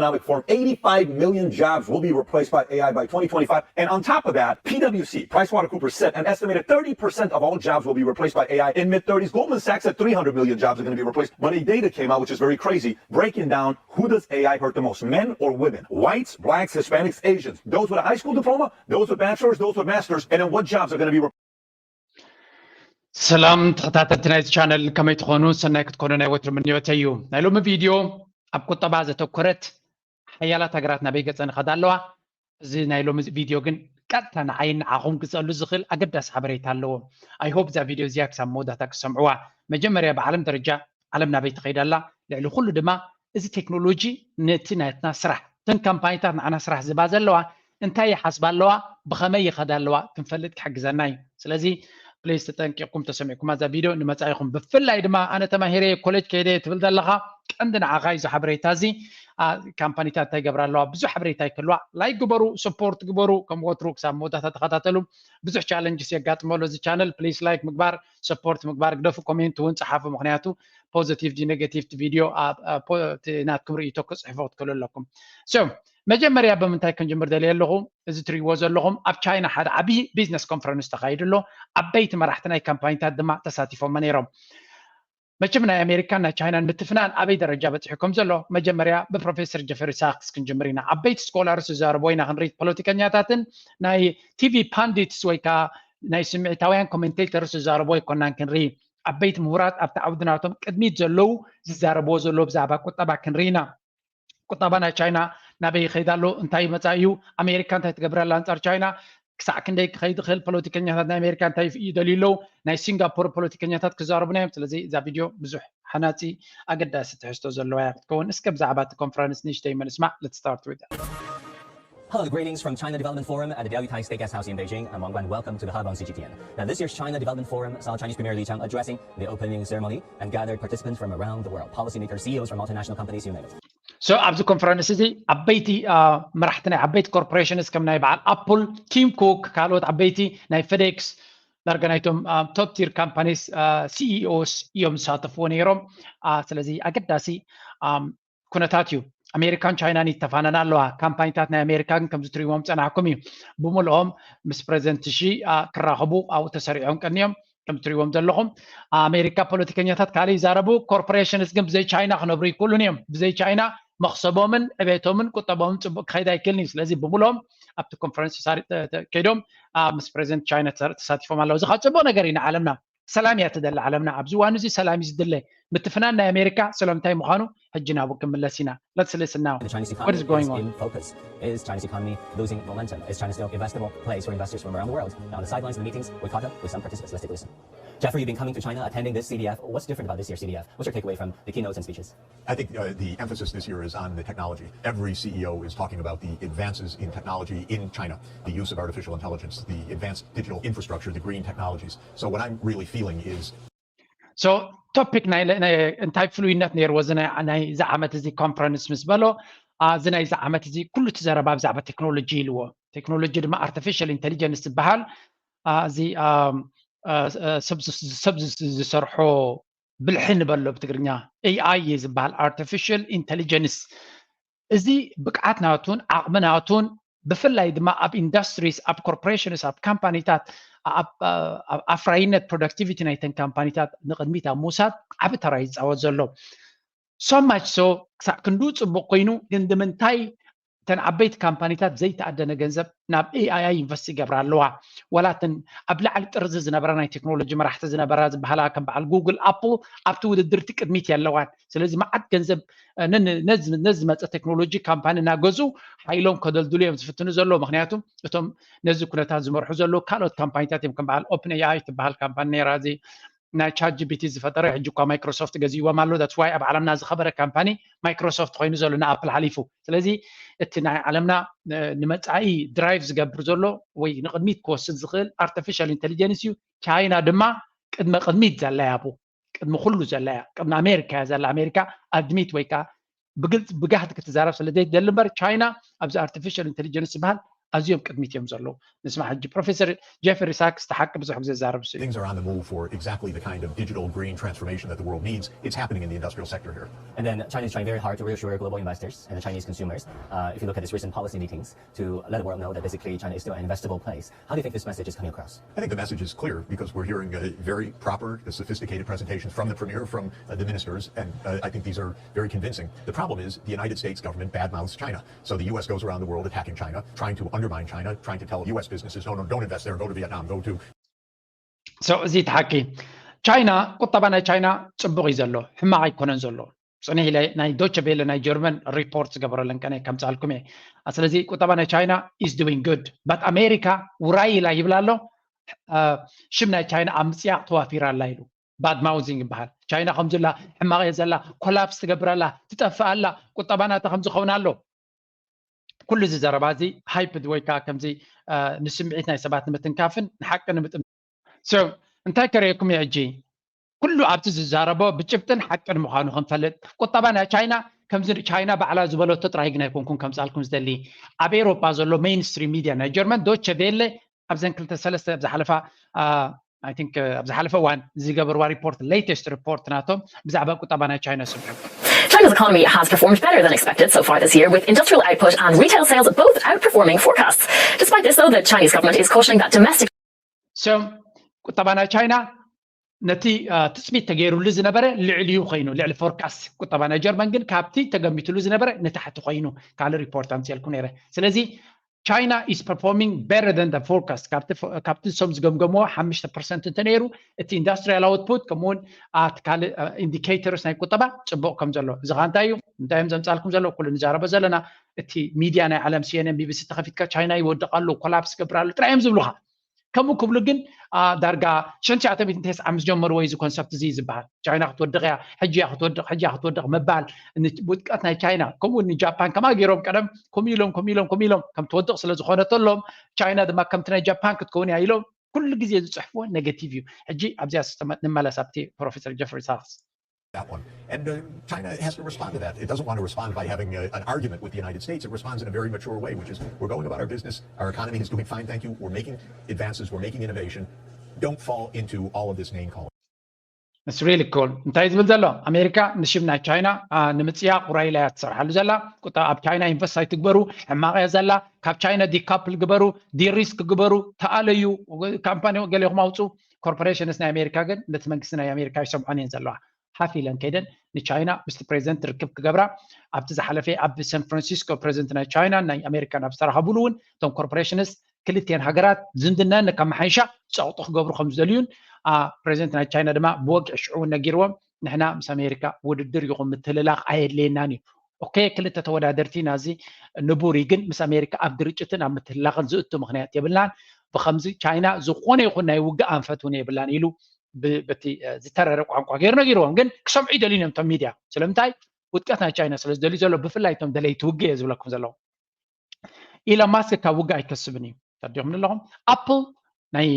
economic forum, eighty-five million jobs will be replaced by A I by twenty twenty-five. And on top of that, PwC, PricewaterhouseCoopers, said an estimated thirty percent of all jobs will be replaced by A I in mid thirties. Goldman Sachs said three hundred million jobs are going to be replaced. But a data came out, which is very crazy, breaking down who does A I hurt the most, men or women, whites, blacks, Hispanics, Asians, those with a high school diploma, those with bachelors, those with masters, and then what jobs are going to be ሰላም ተኸታተልቲ ናይዚ ቻነል፣ ከመይ ትኾኑ? ሰናይ ክትኮኑ ናይ ወትሩ ምንዮተይ እዩ። ናይ ሎሚ ቪድዮ ኣብ ቁጠባ ዘተኮረት፣ ሓያላት ሃገራት ናበይ ገጸን ይኸዳ ኣለዋ። እዚ ናይ ሎሚ ቪድዮ ግን ቀጥታ ንዓይን ንዓኹም ክጸሉ ዝኽእል ኣገዳሲ ሓበሬታ ኣለዎ። I hope እዛ ቪድዮ እዚኣ ክሳብ መወዳእታ ክሰምዕዋ። መጀመርያ ብዓለም ደረጃ ዓለም ናበይ ትኸይድ ኣላ፣ ልዕሊ ኩሉ ድማ እዚ ቴክኖሎጂ ነቲ ናትና ስራሕ፣ እተን ካምፓኒታት ንዓና ስራሕ ዝባ ዘለዋ እንታይ ይሓስባ ኣለዋ፣ ብኸመይ ይኸዳ ኣለዋ ክንፈልጥ ክሕግዘና እዩ። ስለዚ ፕሊዝ ተጠንቂቕኩም ተሰሚዕኩማ እዛ ቪድዮ ንመጻኢኹም። ብፍላይ ድማ ኣነ ተማሂረ ኮሌጅ ከይደ ትብል ዘለኻ፣ ቀንዲ ንዓኻ እዩ እዚ ሓበሬታ እዚ። ካምፓኒታት እንታይ ይገብራ ኣለዋ፣ ብዙሕ ሓበሬታ ይክልዋ። ላይክ ግበሩ፣ ሰፖርት ግበሩ፣ ከም ወትሩ ክሳብ መወዳእታ ተኸታተሉ። ብዙሕ ቻለንጅስ የጋጥመሉ እዚ ቻነል። ፕሊዝ ላይክ ምግባር፣ ሰፖርት ምግባር ግደፉ፣ ኮሜንት እውን ጸሓፉ። ምክንያቱ ፖዚቲቭ ዲ ኔጋቲቭ ቪድዮ ናትኩም ርእይቶ ክጽሕፎ ክትክእሉ ኣለኩም። ሶ መጀመርያ ብምንታይ ክንጅምር ደልየ ኣለኹ? እዚ ትሪእዎ ዘለኹም ኣብ ቻይና ሓደ ዓብዪ ቢዝነስ ኮንፈረንስ ተኻይዱ ኣሎ። ዓበይቲ መራሕቲ ናይ ካምፓኒታት ድማ ተሳቲፎም ነይሮም። መቸም ናይ ኣሜሪካን ናይ ቻይናን ምትፍናን ኣበይ ደረጃ በፂሑ ከም ዘሎ መጀመርያ ብፕሮፌሰር ጀፈሪ ሳክስ ክንጅምር ኢና። ዓበይቲ ስኮላርስ ዝዛረቦ ኢና ክንርኢ፣ ፖለቲከኛታትን ናይ ቲቪ ፓንዲትስ ወይ ከዓ ናይ ስምዒታውያን ኮሜንቴተርስ ዝዛረቦ ኣይኮናን ክንርኢ። ዓበይቲ ምሁራት ኣብቲ ዓውዲ ናቶም ቅድሚት ዘለዉ ዝዛረብዎ ዘለዉ ብዛዕባ ቁጠባ ክንርኢ ኢና። ቁጠባ ናይ ቻይና ናበይ ይኸይድ ኣሎ? እንታይ ይመፃ እዩ? ኣሜሪካ እንታይ ትገብር ኣላ ኣንፃር ቻይና? ክሳዕ ክንደይ ክኸይድ ይኽእል? ፖለቲከኛታት ናይ ኣሜሪካ እንታይ ይደልዩ ኣለዉ? ናይ ሲንጋፖር ፖለቲከኛታት ክዛረቡና እዮም። ስለዚ እዛ ቪድዮ ብዙሕ ሓናፂ ኣገዳሲ ትሕዝቶ ዘለዋ እያ ክትከውን። እስከ ብዛዕባ እቲ ኮንፈረንስ ንእሽተይ መልስማዕ። Let's start with that. Hello, greetings from China Development Forum at the Diaoyutai State Guest House in Beijing. I'm Wang Guan. Welcome to the Hub on C G T N. Now, this year's China Development Forum saw Chinese Premier Li Qiang addressing the opening ceremony and gathered participants from around the world, policymakers, C E Os from multinational companies, you name it. So ኣብዚ ኮንፈረንስ እዚ ዓበይቲ መራሕቲ ናይ ዓበይቲ ኮርፖሬሽንስ ከም ናይ በዓል ኣፕል፣ ቲም ኩክ፣ ካልኦት ዓበይቲ ናይ ፌዴክስ ዳርጋ ናይቶም ቶፕ ቲር ካምፓኒስ ሲኢኦስ እዮም ዝሳተፍዎ ነይሮም። ስለዚ ኣገዳሲ ኩነታት እዩ። ኣሜሪካን ቻይናን ይተፋነና ኣለዋ። ካምፓኒታት ናይ ኣሜሪካ ግን ከምዚ ትሪእዎም ፀናሕኩም እዩ። ብምልኦም ምስ ፕሬዚደንት ሺ ክራኸቡ ኣብኡ ተሰሪዖም ቀኒዮም። ከም ትሪእዎም ዘለኹም ኣሜሪካ ፖለቲከኛታት ካልእ ይዛረቡ፣ ኮርፖሬሽንስ ግን ብዘይ ቻይና ክነብሩ ይክእሉን እዮም። ብዘይ ቻይና መኽሰቦምን ዕቤቶምን ቁጠቦምን ፅቡቅ ክኸይድ ኣይክእልን እዩ። ስለዚ ብምልኦም ኣብቲ ኮንፈረንስ ከይዶም ምስ ፕሬዚደንት ቻይና ተሳቲፎም ኣለዉ። እዚ ከዓ ፅቡቅ ነገር እዩ ንዓለምና። ሰላም እያ ትደሊ ዓለምና። ኣብዚ እዋን እዚ ሰላም እዩ ዝድለ። ምትፍናን ናይ ኣሜሪካ ሰላም እንታይ ምዃኑ ሕጂ ናብኡ ክንምለስ ኢና። Let's listen now. The Chinese What is economy going is on? In focus. Is China's economy losing momentum? Is China still investable place for investors from around the world? Now, on the sidelines of the meetings, we caught up with some participants. Let's take a listen. Jeffrey, you've been coming to China, attending this C D F. What's different about this year's C D F? What's your takeaway from the keynotes and speeches? I think uh, the emphasis this year is on the technology. Every C E O is talking about the advances in technology in China, the use of artificial intelligence, the advanced digital infrastructure, the green technologies. So, what I'm really feeling is So topic ናይ እንታይ ፍሉይነት ነይርዎ እዚ ናይ እዚ ዓመት እዚ ኮንፈረንስ ምስ በሎ፣ እዚ ናይ እዚ ዓመት እዚ ኩሉ እቲ ዘረባ ብዛዕባ ቴክኖሎጂ ኢልዎ። ቴክኖሎጂ ድማ ኣርቲፊሻል ኢንቴሊጀንስ ዝበሃል እዚ ሰብ ዝሰርሖ ብልሒ ንበሎ ብትግርኛ ኤኣይ እዩ ዝበሃል፣ ኣርቲፊሻል ኢንቴሊጀንስ። እዚ ብቅዓት ናቱን ዓቕሚ ናቱን ብፍላይ ድማ ኣብ ኢንዱስትሪስ፣ ኣብ ኮርፖሬሽንስ፣ ኣብ ካምፓኒታት፣ ኣብ ኣፍራይነት ፕሮዳክቲቪቲ ናይተን ካምፓኒታት ንቅድሚት ኣብ ምውሳድ ዓቢ ተራ ይፃወት ዘሎ። So much so ክሳዕ ክንዱ ፅቡቅ ኮይኑ ግን ንምንታይ እተን ዓበይቲ ካምፓኒታት ዘይተኣደነ ገንዘብ ናብ ኤኣይ ኢንቨስት ይገብራ ኣለዋ? ዋላ እተን ኣብ ላዕሊ ጥርዚ ዝነበራ ናይ ቴክኖሎጂ መራሕቲ ዝነበራ ዝበሃላ ከም በዓል ጉግል፣ ኣፕል ኣብቲ ውድድርቲ ቅድሚት የለዋን። ስለዚ መዓት ገንዘብ ነዚ ዝመፀ ቴክኖሎጂ ካምፓኒ እናገዙ ሓይሎም ከደልድሉ እዮም ዝፍትኑ ዘለዉ። ምክንያቱ እቶም ነዚ ኩነታት ዝመርሑ ዘለዉ ካልኦት ካምፓኒታት እዮም። ከም በዓል ኦፕን ኤኣይ ትበሃል ካምፓኒ ነይራ፣ እዚ ናይ ቻት ጂፒቲ ዝፈጠረ፣ ሕጂ እኳ ማይክሮሶፍት ገዚእዎም ኣሎ። That's why ኣብ ዓለምና ዝኸበረ ካምፓኒ ማይክሮሶፍት ኮይኑ ዘሎ ንኣፕል ሓሊፉ። ስለዚ እቲ ናይ ዓለምና ንመፃኢ ድራይቭ ዝገብር ዘሎ ወይ ንቅድሚት ክወስድ ዝኽእል ኣርቲፊሻል ኢንቴሊጀንስ እዩ። ቻይና ድማ ቅድመ ቅድሚት ዘላ እያ፣ ኣብኡ ቅድሚ ኩሉ ዘላ እያ፣ ቅድሚ ኣሜሪካ እያ ዘላ። ኣሜሪካ ኣድሚት ወይ ከዓ ብግልፂ ብጋህዲ ክትዛረብ ስለ ዘይትደሊ እምበር ቻይና ኣብዚ ኣርቲፊሻል ኢንቴሊጀንስ ዝበሃል ኣዝዮም ቅድሚት እዮም ዘለዉ። ንስማ ሕጂ ፕሮፌሰር ጀፍሪ ሳክስ ተሓቂ ብዙሕ ግዜ ዛረብ ሱ Things are on the move for exactly the kind of digital green transformation that the world needs. It's happening in the industrial sector here. And then China is trying very hard to reassure global investors and the Chinese consumers. Uh, if you look at its recent policy meetings, to let the world know that basically China is still an investable place. How do you think this message is coming across? I think the message is clear because we're hearing uh, very proper, sophisticated presentations from the premier, from uh, the ministers, and uh, I think these are very convincing. The problem is the United States government badmouths China. So the U S goes around the world attacking China, trying to undermine China, trying to tell U S businesses, no, no, don't invest there, go to Vietnam, go to so እዚ ተሓቂ ቻይና ቁጠባ ናይ ቻይና ፅቡቅ እዩ ዘሎ፣ ሕማቅ ኣይኮነን ዘሎ። ፅኒሕ ኢለ ናይ ዶቸ ቤለ ናይ ጀርመን ሪፖርት ዝገበረለን ቀነ ከምፃልኩም እየ። ስለዚ ቁጠባ ናይ ቻይና is doing good but ኣሜሪካ ውራይ ኢላ ይብላ ኣሎ። ሽም ናይ ቻይና ኣብ ምፅያቅ ተዋፊራ ኣላ ኢሉ bad mouthing ይበሃል። ቻይና ከምዚ ኣላ፣ ሕማቅ እየ ዘላ፣ ኮላፕስ ትገብር ኣላ፣ ትጠፍእ ኣላ፣ ቁጠባ ናታ ከምዚ ከውን ኣሎ። ኩሉ እዚ ዘረባ እዚ ሃይፕድ ወይ ከዓ ከምዚ ንስምዒት ናይ ሰባት ንምትንካፍን ንሓቂ ንምጥም so እንታይ ከርእየኩም እየ ሕጂ? ኩሉ ኣብቲ ዝዛረቦ ብጭብጥን ሓቅን ምዃኑ ክንፈልጥ፣ ቁጠባ ናይ ቻይና ከምዚ ቻይና ባዕላ ዝበለቶ ጥራይ ግን ኣይኮንኩን ከምፃልኩም ዝደሊ። ኣብ ኤሮጳ ዘሎ ሜይንስትሪም ሚድያ ናይ ጀርመን ዶቸ ቬለ ኣብዘን ክልተ ሰለስተ ኣብ ዝሓለፋ I think ኣብ ዝሓለፈ እዋን ዝገበርዋ ሪፖርት latest report ናቶም ብዛዕባ ቁጠባ ናይ ቻይና ስምዑ። China's economy has performed better than expected so far this year, with industrial output and retail sales both outperforming forecasts. Despite this, though, the Chinese government is cautioning that domestic so ቁጠባ ናይ ቻይና ነቲ ትፅቢት ተገይሩሉ ዝነበረ ልዕሊኡ ኮይኑ ልዕሊ ፎርካስት ቁጠባ ናይ ጀርመን ግን ካብቲ ተገሚትሉ ዝነበረ ንታሕቲ ኮይኑ ካልእ ሪፖርት ኣምፅኤልኩ ነይረ። ስለዚ China is performing better than the forecast። ካብቲ ንሶም ዝገምገምዎ ሓሙሽተ ፐርሰንት እንተነይሩ እቲ ኢንዳስትሪያል ኣውትፑት ከምኡውን ኣቲ ካልእ ኢንዲኬተርስ ናይ ቁጠባ ፅቡቅ ከም ዘሎ እዚ ከዓ እንታይ እዩ እንታይ እዮም ዘምፃልኩም ዘሎ ኩሉ ንዛረቦ ዘለና እቲ ሚድያ ናይ ዓለም CNN BBC ተኸፊትካ ቻይና ይወድቕ ኣሎ ኮላፕስ ገብር ኣሎ ጥራይ እዮም ዝብሉካ። ከምኡ ክብሉ ግን ዳርጋ ሽሕን ትሽዓተ ሚእትን ተስዓ ምስ ጀመርዎ እዚ ኮንሰፕት እዚ ዝበሃል ቻይና ክትወድቕ እያ ሕጂ እያ ክትወድቕ ሕጂ እያ ክትወድቕ ምባል ውድቀት ናይ ቻይና ከምኡ ንጃፓን ከማ ገይሮም ቀደም ከምኡ ኢሎም ከምኡ ኢሎም ከምኡ ኢሎም ከም ትወድቕ ስለ ዝኾነተሎም ቻይና ድማ ከምቲ ናይ ጃፓን ክትከውን እያ ኢሎም ኩሉ ግዜ ዝፅሕፍዎ ኔጋቲቭ እዩ። ሕጂ ኣብዚኣ ንመለስ ኣብቲ ፕሮፌሰር ጀፍሪ ሳክስ that one. And uh, China has to respond to that. It doesn't want to respond by having a, an argument with the United States. It responds in a very mature way, which is we're going about our business. Our economy is doing fine, thank you. We're making advances. We're making innovation. Don't fall into all of this name calling. It's really cool. እንታይ ዝብል ዘሎ ኣሜሪካ ንሽም ናይ ቻይና ንምፅያቅ ውራይ ኢላ እያ ትሰርሓሉ ዘላ። ቁጣ ኣብ ቻይና ኢንቨስት ኣይትግበሩ፣ ሕማቅ እያ ዘላ። ካብ ቻይና ዲካፕል ግበሩ፣ ዲሪስክ ግበሩ፣ ተኣለዩ፣ ካምፓኒ ገሌኹም ኣውፁ። ኮርፖሬሽንስ ናይ ኣሜሪካ ግን ነቲ መንግስቲ ናይ ኣሜሪካ ይሰምዖን እየን ዘለዋ። ሓፍ ኢለን ከይደን ንቻይና ምስቲ ፕሬዚደንት ርክብ ክገብራ ኣብቲ ዝሓለፈ ኣብ ሳን ፍራንሲስኮ ፕሬዚደንት ናይ ቻይና ናይ ኣሜሪካን ኣብ ዝተራኸቡሉ እውን እቶም ኮርፖሬሽንስ ክልቲኤን ሃገራት ዝምድናን ከመሓይሻ ፀቕጢ ክገብሩ ከም ዝደልዩን ፕሬዚደንት ናይ ቻይና ድማ ብወግዒ ሽዑ እውን ነጊርዎም ንሕና ምስ ኣሜሪካ ውድድር ይኹን ምትልላኽ ኣየድልየናን እዩ። ኦኬ ክልተ ተወዳደርቲ ናዚ ንቡር ግን ምስ ኣሜሪካ ኣብ ግርጭትን ኣብ ምትልላኽን ዝእቱ ምክንያት የብልናን። ብከምዚ ቻይና ዝኾነ ይኹን ናይ ውግእ ኣንፈት እውን የብላን ኢሉ በቲ ዝተረረ ቋንቋ ገይሩ ነጊርዎም። ግን ክሰምዑ ይደልዩን እዮም እቶም ሚድያ። ስለምንታይ ውድቀት ናይ ቻይና ስለ ዝደልዩ ዘሎ ብፍላይ እቶም ደለይቲ ውግእ እየ ዝብለኩም ዘለዉ። ኢሎን ማስክ ካብ ውግእ ኣይከስብን እዩ። ተረዲኹም ኣለኹም? ኣፕል ናይ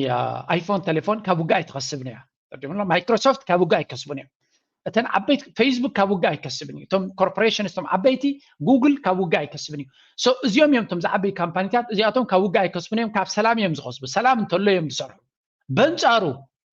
ኣይፎን ቴሌፎን ካብ ውግእ ኣይትኸስብን እያ። ተረዲኹም ኣሎ? ማይክሮሶፍት ካብ ውግእ ኣይከስቡን እዮም። እተን ዓበይቲ ፌስቡክ ካብ ውግእ ኣይከስብን እዩ። እቶም ኮርፖሬሽን እቶም ዓበይቲ ጉግል ካብ ውግእ ኣይከስብን እዩ። So እዚኦም እዮም እቶም ዝዓበዩ ካምፓኒታት እዚኣቶም ካብ ውግእ ኣይከስቡን እዮም። ካብ ሰላም እዮም ዝኸስቡ። ሰላም እንተሎ እዮም ዝሰርሑ። በንጻሩ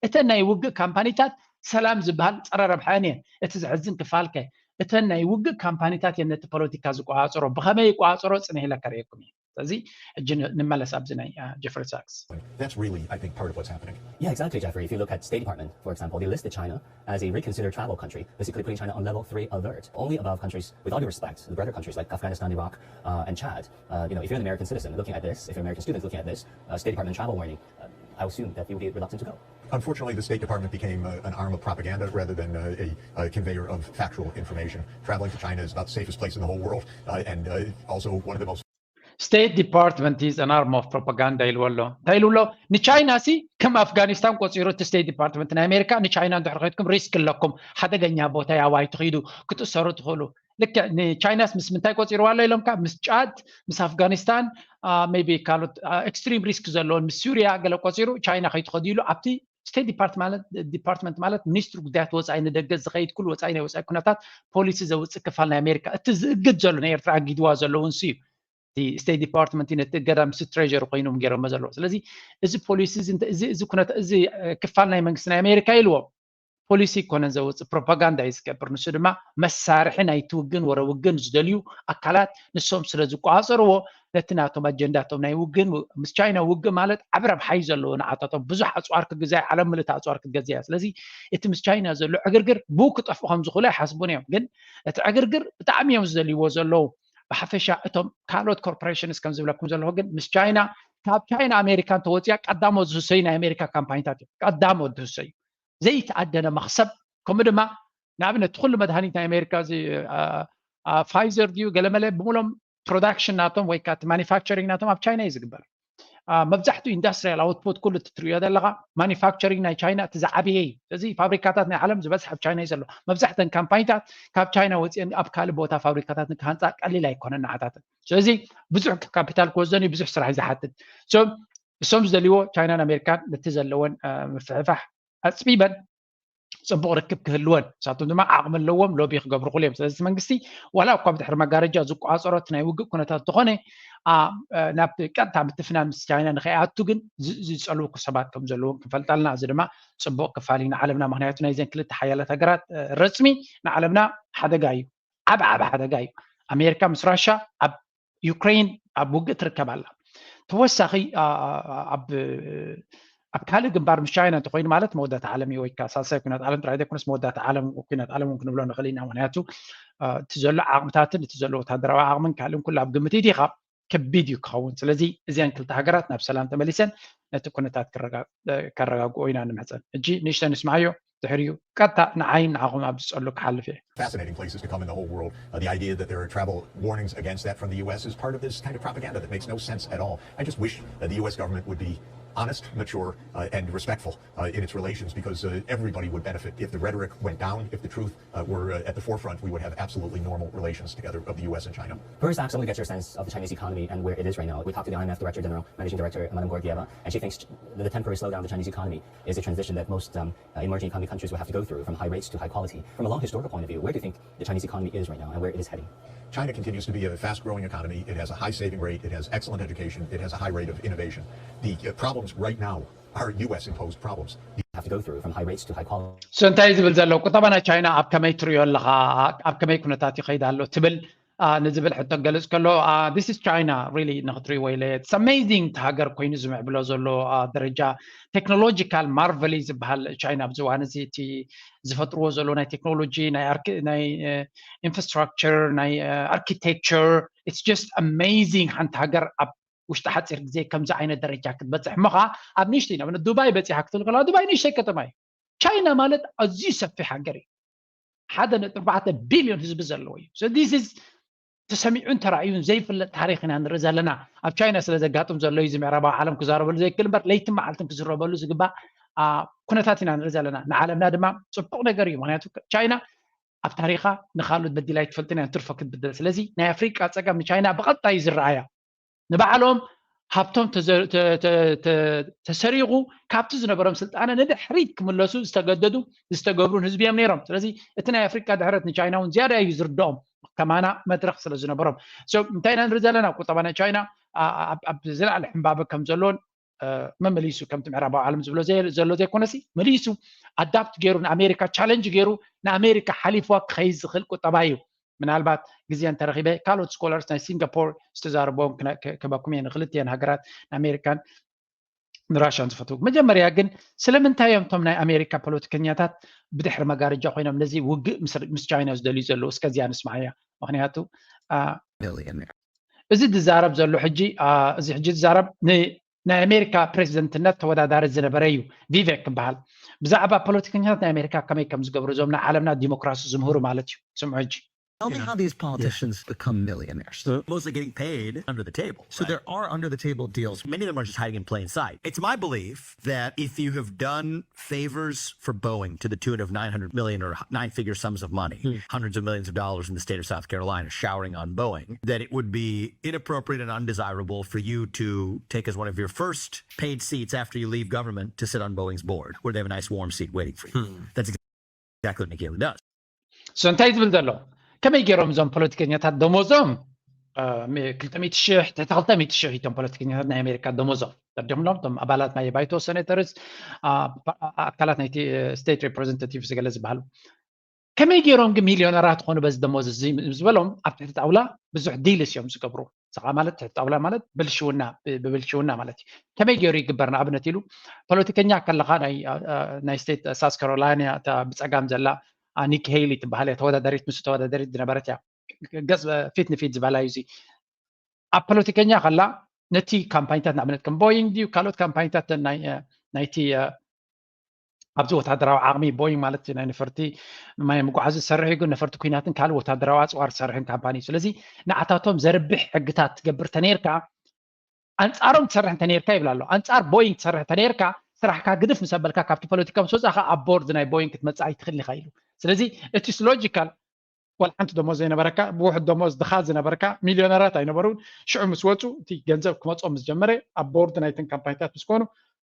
እተን ናይ ውግእ ካምፓኒታት ሰላም ዝበሃል ጸረ ረብሐአን እየን። እቲ ዘሕዝን ክፋልከ እተን ናይ ውግእ ካምፓኒታት እየን ነቲ ፖለቲካ ዝቆጻጸሮ። ብኸመይ ይቆጻጸሮ ጽንሕ ኢለ ከርእየኩም እየ። ስለዚ ሕጂ ንመለስ ኣብዚ ናይ ጀፍሪ ሳክስ። That's really, I think, part of what's happening. Yeah, exactly, Jeffrey. If you look at State Department, for example, they listed China as a reconsidered travel country, basically putting China on level three alert, only above countries, with all due respect, the brother countries like Afghanistan, Iraq, uh, and Chad. Uh, you know, if you're an American citizen looking at this, if you're an American student looking at this, uh, State Department travel warning, uh, I assume that you would be reluctant to go. Unfortunately, the State Department became uh, an arm of propaganda rather than uh, a, a conveyor of factual information. Traveling to China is about the safest place in the whole world uh, and uh, also one of the most State Department is an arm of propaganda ኢልዎ ኣሎ። እንታይ ኢሉ ኣሎ? ንቻይና ሲ ከም ኣፍጋኒስታን ቆፂሩ እቲ ስቴት ዲፓርትመንት ናይ ኣሜሪካ ንቻይና እንድሕር ከድኩም ሪስክ ኣለኩም፣ ሓደገኛ ቦታ ያዋይ ትኽይዱ ክትእሰሩ ትኽእሉ። ልክዕ ንቻይናስ ምስ ምንታይ ቆፂርዋ ኣሎ ኢሎም ካብ ምስ ጫድ ምስ ኣፍጋኒስታን ቢ ካልኦት ኤክስትሪም ሪስክ ዘለዎን ምስ ሱሪያ ገለ ቆፂሩ ቻይና ከይትኸዱ ኢሉ ኣብቲ ስቴት ዲፓርትመንት ማለት ሚኒስትሪ ጉዳያት ወፃኢ ንደገ ዝኸይድ ኩሉ ወፃኢ ናይ ወፃኢ ኩነታት ፖሊሲ ዘውፅእ ክፋል ናይ ኣሜሪካ እቲ ዝእግድ ዘሎ ናይ ኤርትራ ኣጊድዋ ዘለውን ሲ እዩ። እቲ ስቴት ዲፓርትመንት ነቲ እገዳ ምስ ትሬጀሪ ኮይኖም ገይሮሞ ዘለዉ። ስለዚ እዚ ፖሊሲ እዚ እንተ- እዚ እዚ ኩነት እዚ እ፣ ክፋል ናይ መንግስቲ ናይ ኣሜሪካ ኢልዎ ፖሊሲ ይኮነን ዘውፅእ፣ ፕሮፓጋንዳ እዩ ዝገብር። ንሱ ድማ መሳርሒ ናይቲ ውግን ወረ ውግን ዝደልዩ ኣካላት ንሶም ስለ ዝቆፃፀርዎ ነቲ ናቶም ኣጀንዳቶም ናይ ውግን ምስ ቻይና ውግእ ማለት ዓቢ ረብሓ እዩ ዘለዎ። ንዓታቶም ብዙሕ ኣፅዋር ክግዛእ፣ ዓለም ምልእቲ ኣፅዋር ክትገዝእ እያ። ስለዚ እቲ ምስ ቻይና ዘሎ ዕግርግር ብኡ ክጠፍኡ ከም ዝኽእሉ ኣይሓስቡን እዮም። ግን እቲ ዕግርግር ብጣዕሚ እዮም ዝደልይዎ ዘለዉ። ብሓፈሻ እቶም ካልኦት ኮርፖሬሽንስ ከም ዝብለኩም ዘለኹ ግን ምስ ቻይና ካብ ቻይና ኣሜሪካ እንተወፅያ ቀዳሞት ዝህሰዩ ናይ ኣሜሪካ ካምፓኒታት እዮም። ቀዳሞት ዝህሰዩ ዘይተኣደነ መኽሰብ። ከምኡ ድማ ንኣብነት ኩሉ መድሃኒት ናይ ኣሜሪካ እዚ ፋይዘር ድዩ ገለመለ ብምሎም ፕሮዳክሽን ናቶም ወይ ከዓ ማኒፋክቸሪንግ ናቶም ኣብ ቻይና እዩ ዝግበር። መብዛሕትኡ ኢንዳስትሪያል ኣውትፑት ኩሉ እትትሪዮ ዘለካ ማኒፋክቸሪንግ ናይ ቻይና እቲ ዝዓበየ እዩ። ስለዚ ፋብሪካታት ናይ ዓለም ዝበዝሕ ኣብ ቻይና እዩ ዘሎ። መብዛሕተን ካምፓኒታት ካብ ቻይና ወፂአን ኣብ ካልእ ቦታ ፋብሪካታት ንክሃንፃ ቀሊል ኣይኮነን ንዓታተን። ስለዚ ብዙሕ ካፒታል ክወስደን እዩ፣ ብዙሕ ስራሕ እዩ ዝሓትት። እሶም ዝደልይዎ ቻይናን ኣሜሪካን ነቲ ዘለወን ምፍሕፋሕ ኣፅቢበን ፅቡቕ ርክብ ክህልወን፣ ንሳቶም ድማ ዓቕሚ ኣለዎም፣ ሎቢ ክገብሩ ክእሉ እዮም። ስለዚ እቲ መንግስቲ ዋላ እኳ ብድሕሪ መጋረጃ ዝቋፀሮ እቲ ናይ ውግእ ኩነታት እንተኾነ ናብ ቀጥታ ምትፍናን ምስ ቻይና ንኸይኣቱ ግን ዝፀልውኩ ሰባት ከም ዘለዎም ክንፈልጥ ኣለና። እዚ ድማ ፅቡቕ ክፋል እዩ ንዓለምና፣ ምክንያቱ ናይዘን ክልተ ሓያላት ሃገራት ረፅሚ ንዓለምና ሓደጋ እዩ፣ ዓብ ዓብ ሓደጋ እዩ። ኣሜሪካ ምስ ራሻ ኣብ ዩክሬን ኣብ ውግእ ትርከብ ኣላ። ተወሳኺ ኣብ ካልእ ግንባር ምስ ቻይና እንተኮይኑ ማለት መወዳእታ ዓለም እዩ፣ ወይ ከዓ ሳልሳይ ኩናት ዓለም ጥራይ ዘይኮነስ መወዳእታ ዓለም ኩናት ዓለም እውን ክንብሎ ንኽእል ኢና። ምክንያቱ እቲ ዘሎ ዓቕምታትን እቲ ዘሎ ወታደራዊ ዓቕምን ካልእን ኩሉ ኣብ ግምት ይእቲኻ ከቢድ እዩ ክኸውን። ስለዚ እዚኣን ክልተ ሃገራት ናብ ሰላም ተመሊሰን ነቲ ኩነታት ከረጋግኦ ኢና ንምሕፀን። ሕጂ ንእሽተይ ንስምዓዮ። ድሕሪኡ ቀጥታ ንዓይን ንዓኹም ኣብ ዝጸሉ ክሓልፍ እየ። Fascinating places to come in the whole world. Uh, the idea that there are travel warnings against that from the U S is part of this kind of propaganda that makes no sense at all. I just wish uh, the U S government would be honest, mature, uh, and respectful uh, in its relations because uh, everybody would benefit if the rhetoric went down, if the truth uh, were uh, at the forefront, we would have absolutely normal relations together of the U S and China. First, I want to get your sense of the Chinese economy and where it is right now. We talked to the I M F Director General, Managing Director, Madame Georgieva, and she thinks the temporary slowdown of the Chinese economy is a transition that most um, uh, emerging economy countries will have to go through, from high rates to high quality. From a long historical point of view, where do you think the Chinese economy is right now and where it is heading? China continues to be a fast growing economy. It has a high saving rate, it has excellent education, it has a high rate of innovation. The uh, problems right now are U S imposed problems. Have to go through from high rates to high quality. So እንታይ ዝብል ዘሎ ቁጠባ ናይ ቻይና ኣብ ከመይ ትሪኦ ኣለኻ? ኣብ ከመይ ኩነታት ይኸይድ ኣሎ ትብል ንዝብል ሕቶ ክገልፅ ከሎ this is China really ንክትሪእዎ ኢለ it's amazing እቲ ሃገር ኮይኑ ዝምዕብሎ ዘሎ ደረጃ ቴክኖሎጂካል ማርቨል እዩ ዝበሃል። ቻይና ኣብዚ እዋን እዚ እቲ ዝፈጥርዎ ዘሎ ናይ ቴክኖሎጂ ናይ ኢንፍራስትራክቸር ናይ ኣርኪቴክቸር it's just amazing ሓንቲ ሃገር ኣብ ውሽጢ ሓፂር ግዜ ከምዚ ዓይነት ደረጃ ክትበፅሕ እሞ ከዓ ኣብ ንእሽተይ ናብ ዱባይ በፂሓ ክትብል ከለዋ ዱባይ ንእሽተይ ከተማ እዩ። ቻይና ማለት ኣዝዩ ሰፊሕ ሃገር እዩ። ሓደ ነጥቢ ኣርባዕተ ቢልዮን ህዝቢ ዘለዎ እዩ። So this is ተሰሚዑን ተራእዩን ዘይፍለጥ ታሪክ ኢና ንርኢ ዘለና። ኣብ ቻይና ስለ ዘጋጥም ዘሎ እዩ እዚ ምዕራባዊ ዓለም ክዛረበሉ ዘይክእል እምበር ለይትን መዓልትን ክዝረበሉ ዝግባእ ኩነታት ኢና ንርኢ ዘለና። ንዓለምና ድማ ፅቡቕ ነገር እዩ። ምክንያቱ ቻይና ኣብ ታሪካ ንካልኦት በዲላ ኣይትፈልጥን እያ፣ ንትርፎ ክትብድል። ስለዚ ናይ ኣፍሪቃ ፀገም ንቻይና ብቐጥታ እዩ ዝረኣያ። ንባዕሎም ሃብቶም ተሰሪቑ ካብቲ ዝነበሮም ስልጣነ ንድሕሪት ክምለሱ ዝተገደዱ ዝተገብሩን ህዝቢ እዮም ነይሮም። ስለዚ እቲ ናይ ኣፍሪቃ ድሕረት ንቻይና እውን ዝያዳ እዩ ዝርድኦም ከማና መድረክ ስለ ዝነበሮም። So እንታይ ኢና ንርኢ ዘለና? ቁጠባ ናይ ቻይና ኣብ ዝለዓለ ሕምባበ ከም ዘሎን መመሊሱ ከምቲ ምዕራባዊ ዓለም ዝብሎ ዘሎ ዘይኮነሲ መሊሱ ኣዳፕት ገይሩ ንኣሜሪካ ቻለንጅ ገይሩ ንኣሜሪካ ሓሊፍዋ ክኸይድ ዝኽእል ቁጠባ እዩ። ምናልባት ግዜ እንተረኺበ ካልኦት ስኮላርስ ናይ ሲንጋፖር ዝተዛረብዎም ክበኩም እየ ንክልቲአን ሃገራት ንኣሜሪካን ንራሽያን ዝፈትው። መጀመርያ ግን ስለምንታይ እዮም እቶም ናይ ኣሜሪካ ፖለቲከኛታት ብድሕሪ መጋረጃ ኮይኖም ነዚ ውግእ ምስ ቻይና ዝደልዩ ዘለዉ? እስከ እዚኣ ንስማዓያ። ምክንያቱ እዚ ዝዛረብ ዘሎ ሕጂ እዚ ሕጂ ዝዛረብ ናይ ኣሜሪካ ፕሬዚደንትነት ተወዳዳሪ ዝነበረ እዩ ቪቬክ ክበሃል። ብዛዕባ ፖለቲከኛታት ናይ ኣሜሪካ ከመይ ከም ዝገብሩ እዞም ንዓለምና ዲሞክራሲ ዝምህሩ ማለት እዩ። ስምዑ ሕጂ። Tell me how these politicians become millionaires. Mostly getting paid under the table. So there are under the table deals. Many of them are just hiding in plain sight. It's my belief that if you have done favors for Boeing to the tune of nine hundred million or nine figure sums of money, mm. hundreds of millions of dollars in the state of South Carolina showering on Boeing, that it would be inappropriate and undesirable for you to take as one of your first paid seats after you leave government to sit on Boeing's board, where they have a nice warm seat waiting for you. Mm. That's exactly what Michaela does. So እንታይ ዝብል ዘሎ? ከመይ ገይሮም እዞም ፖለቲከኛታት ደሞዞም ክልተ ሚእቲ ሽሕ ትሕቲ ክልተ ሚእቲ ሽሕ እቶም ፖለቲከኛታት ናይ ኣሜሪካ ደሞዞም ተዲኹምሎም እቶም ኣባላት ናይ ባይቶ ሴኔተርስ ኣካላት ናይቲ ስቴት ሪፕሬዘንታቲቭ ዝገለ ዝበሃሉ ከመይ ገይሮም ግን ሚልዮነራት ትኾኑ በዚ ደሞዝ እዚ ዝበሎም ኣብ ትሕቲ ጣውላ ብዙሕ ዲልስ እዮም ዝገብሩ። ስኻ ማለት ትሕቲ ጣውላ ማለት ብልሽውና ብብልሽውና ማለት እዩ። ከመይ ገይሩ ይግበር ንኣብነት ኢሉ ፖለቲከኛ ከለኻ ናይ ስቴት ሳስ ካሮላይና እታ ብፀጋም ዘላ ኒክ ሄሊ ትበሃል እያ ተወዳዳሪት ምስ ተወዳዳሪት ዝነበረት እያ ገፅ ፊት ንፊት ዝበላ እዩ እዚ ኣብ ፖለቲከኛ ከላ ነቲ ካምፓኒታት ንኣብነት ከም ቦይንግ ድዩ ካልኦት ካምፓኒታት ናይቲ ኣብዚ ወታደራዊ ዓቕሚ ቦይንግ ማለት ናይ ነፈርቲ ማይ መጓዓዚ ዝሰርሕ እዩ ግን ነፈርቲ ኩናትን ካልእ ወታደራዊ ኣፅዋር ዝሰርሕን ካምፓኒ ስለዚ ንዓታቶም ዘርብሕ ሕግታት ትገብር ተነይርካ ኣንፃሮም ትሰርሕ እንተነይርካ ይብል ኣሎ ኣንፃር ቦይንግ ትሰርሕ እንተነይርካ ስራሕካ ግድፍ ምስ ኣበልካ ካብቲ ፖለቲካ ምስ ወፃእካ ኣብ ቦርድ ናይ ቦይንግ ክትመፅእ ኣይትኽእል ኢኻ ኢሉ ስለዚ እቲ ሎጂካል ዋላ ሓንቲ ደሞዝ ዘይነበረካ ብውሕድ ደሞዝ ድኻ ዝነበርካ ሚልዮነራት ኣይነበሩን ሽዑ ምስ ወፁ እቲ ገንዘብ ክመፆም ምስ ጀመረ ኣብ ቦርድ ናይተን ካምፓኒታት ምስ ኮኑ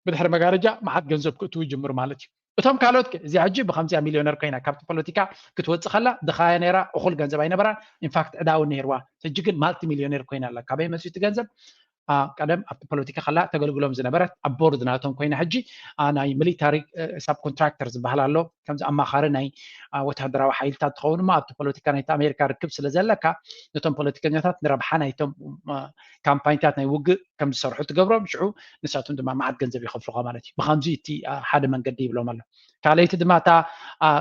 ብድሕሪ መጋረጃ መዓት ገንዘብ ክእትዉ ይጅምሩ ማለት እዩ እቶም ካልኦት እዚኣ ሕጂ ብከምዚኣ ሚልዮነር ኮይና ካብቲ ፖለቲካ ክትወፅእ ከላ ድኻያ ነይራ እኹል ገንዘብ ኣይነበራን ኢንፋክት ዕዳውን ነይርዋ ሕጂ ግን ማልቲ ሚልዮነር ኮይና ኣላ ካበይ መፅኡ እቲ ገንዘብ ቀደም ኣብቲ ፖለቲካ ከላ ተገልግሎም ዝነበረት ኣብ ቦርድ ናቶም ኮይና ሕጂ ናይ ሚሊታሪ ሳብ ኮንትራክተር ዝበሃል ኣሎ ከምዚ ኣማኻሪ ናይ ወታደራዊ ሓይልታት ትኸውን እሞ ኣብቲ ፖለቲካ ናይቲ ኣሜሪካ ርክብ ስለ ዘለካ ነቶም ፖለቲከኛታት ንረብሓ ናይቶም ካምፓኒታት ናይ ውግእ ከም ዝሰርሑ ትገብሮም ሽዑ ንሳቶም ድማ መዓት ገንዘብ ይኸፍሉኻ ማለት እዩ ብከምዚ እቲ ሓደ መንገዲ ይብሎም ኣሎ ካልኣይቲ ድማ እታ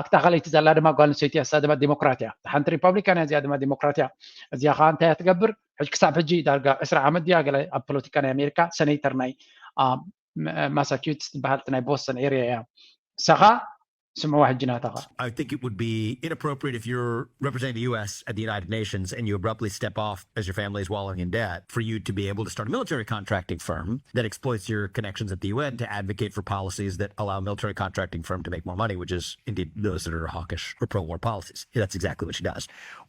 እታ ካልኣይቲ ዘላ ድማ ጓል ኣንስተይቲ እያ እሳ ድማ ዲሞክራት እያ ሓንቲ ሪፐብሊካን እያ እዚኣ ድማ ዲሞክራት እያ እዚኣ ከዓ እንታይ እያ ትገብር ሕጂ ክሳብ ሕጂ ዳርጋ ዕስራ ዓመት ድያ ገለ ኣብ ፖለቲካ ናይ ኣሜሪካ ሰኔተር ናይ ማሳቹትስ ትበሃል ናይ ቦስተን ኤሪያ እያ ንሳኻ ስምዕዋ ሕጂ ናታኻ I think it would be inappropriate if you're representing the U S at the United Nations and you abruptly step off as your family is wallowing in debt for you to be able to start a military contracting firm that exploits your connections at the U N to advocate for policies that allow a military contracting firm to make more money, which is indeed those that are hawkish or pro-war policies. That's exactly what she does.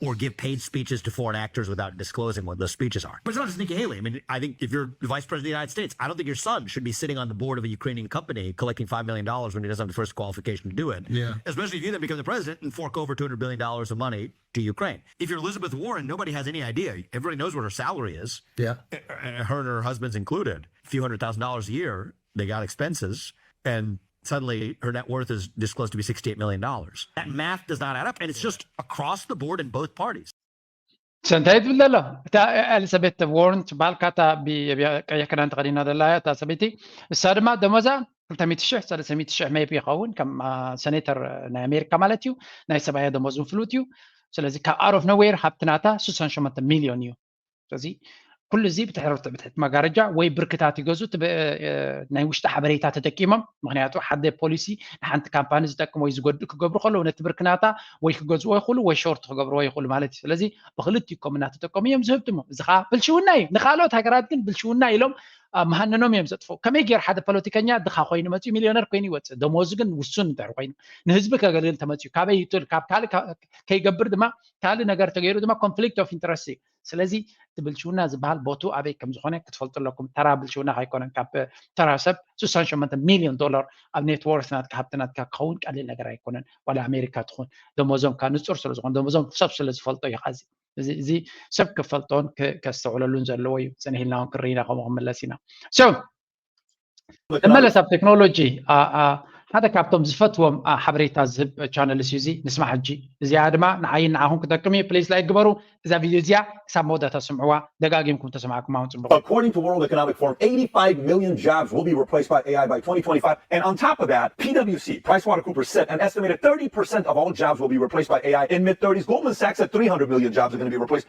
Or give paid speeches to foreign actors without disclosing what those speeches are. But it's not just Nikki Haley. I mean, I think if you're the vice president of the United States, I don't think your son should be sitting on the board of a Ukrainian company collecting five million dollars when he doesn't have the first qualification to do it. Yeah. Especially if you then become the president and fork over two hundred billion dollars of money to Ukraine. If you're Elizabeth Warren, nobody has any idea. Everybody knows what her salary is. Yeah. Her and her husband's included. A few hundred thousand dollars a year. They got expenses. And suddenly her net worth is disclosed to be sixty-eight million dollars. That math does not add up, and it's just across the board in both parties. ሰንታይ ትብል ዘሎ እታ ኤልዛቤት ዎርን ትበሃል ካታ ቀይሕ ክዳን ተኸዲና ዘላ እያ እታ ሰበይቲ እሳ ድማ ደሞዛ ክልተ ሚእቲ ሽሕ ሰለስተ ሚእቲ ሽሕ ሜቢ ይኸውን ከም ሰኔተር ናይ ኣሜሪካ ማለት እዩ ናይ ሰብኣያ ደሞዝ ፍሉት እዩ ስለዚ ካብ ኣሮፍ ነዌር ሃብቲ ናታ ስሳን ሸሞንተ ሚልዮን እዩ ስለዚ ኩሉ እዚ ብትሕቲ መጋረጃ ወይ ብርክታት ይገዙ ናይ ውሽጢ ሓበሬታ ተጠቂሞም ምክንያቱ ሓደ ፖሊሲ ንሓንቲ ካምፓኒ ዝጠቅም ወይ ዝጎድእ ክገብሩ ከለዉ ነቲ ብርክናታ ወይ ክገዝዎ ይኽእሉ ወይ ሾርት ክገብርዎ ይኽእሉ ማለት እዩ ስለዚ ብክልቲኮም እናተጠቀሙ እዮም ዝህብትሞ እዚ ከዓ ብልሽውና እዩ ንካልኦት ሃገራት ግን ብልሽውና ኢሎም መሃነኖም እዮም ዘጥፍኡ ከመይ ገይር ሓደ ፖለቲከኛ ድካ ኮይኑ መፅኡ ሚሊዮነር ኮይኑ ይወፅእ ደሞዙ ግን ውሱን እንድሕር ኮይኑ ንህዝቢ ከገልግል ተመፅኡ ካበይ ይጥል ካብ ካልእ ከይገብር ድማ ካልእ ነገር ተገይሩ ድማ ኮንፍሊክት ኦፍ ኢንትረስት እዩ ስለዚ እቲ ብልሽውና ዝበሃል ቦቱ ኣበይ ከም ዝኾነ ክትፈልጡ ኣለኩም ተራ ብልሽውና ኣይኮነን ካብ ተራ ሰብ ስሳን ሸሞንተ ሚልዮን ዶላር ኣብ ኔትወርት ናትካ ሃብቲ ናትካ ክኸውን ቀሊል ነገር ኣይኮነን ዋላ ኣሜሪካ ትኹን ደሞዞም ካ ንፁር ስለ ዝኾነ ደሞዞም ሰብ ስለ ዝፈልጦ እዩ ቃዚ እዚ ሰብ ክፈልጦን ከስተውዕለሉን ዘለዎ እዩ ፅንሂልና ውን ክርኢና ከምኡ ክምለስ ኢና ንመለስ ኣብ ቴክኖሎጂ ሓደ ካብቶም ዝፈትዎም ሓበሬታ ዝህብ ቻነልስ እዩ እዚ ንስማ ሕጂ እዚኣ ድማ ንዓይን ንዓኹም ክጠቅም እዩ ፕሊስ ላይክ ግበሩ እዛ ቪድዮ እዚኣ ክሳብ መወዳእታ ስምዕዋ ደጋጊምኩም ተሰማዕኩም ኣውን ፅቡቅ According to World Economic Forum, eighty-five million jobs will be replaced by A I by twenty twenty-five. And on top of that, PwC, PricewaterhouseCoopers said an estimated thirty percent of all jobs will be replaced by A I in mid thirties. Goldman Sachs said three hundred million jobs are going to be replaced.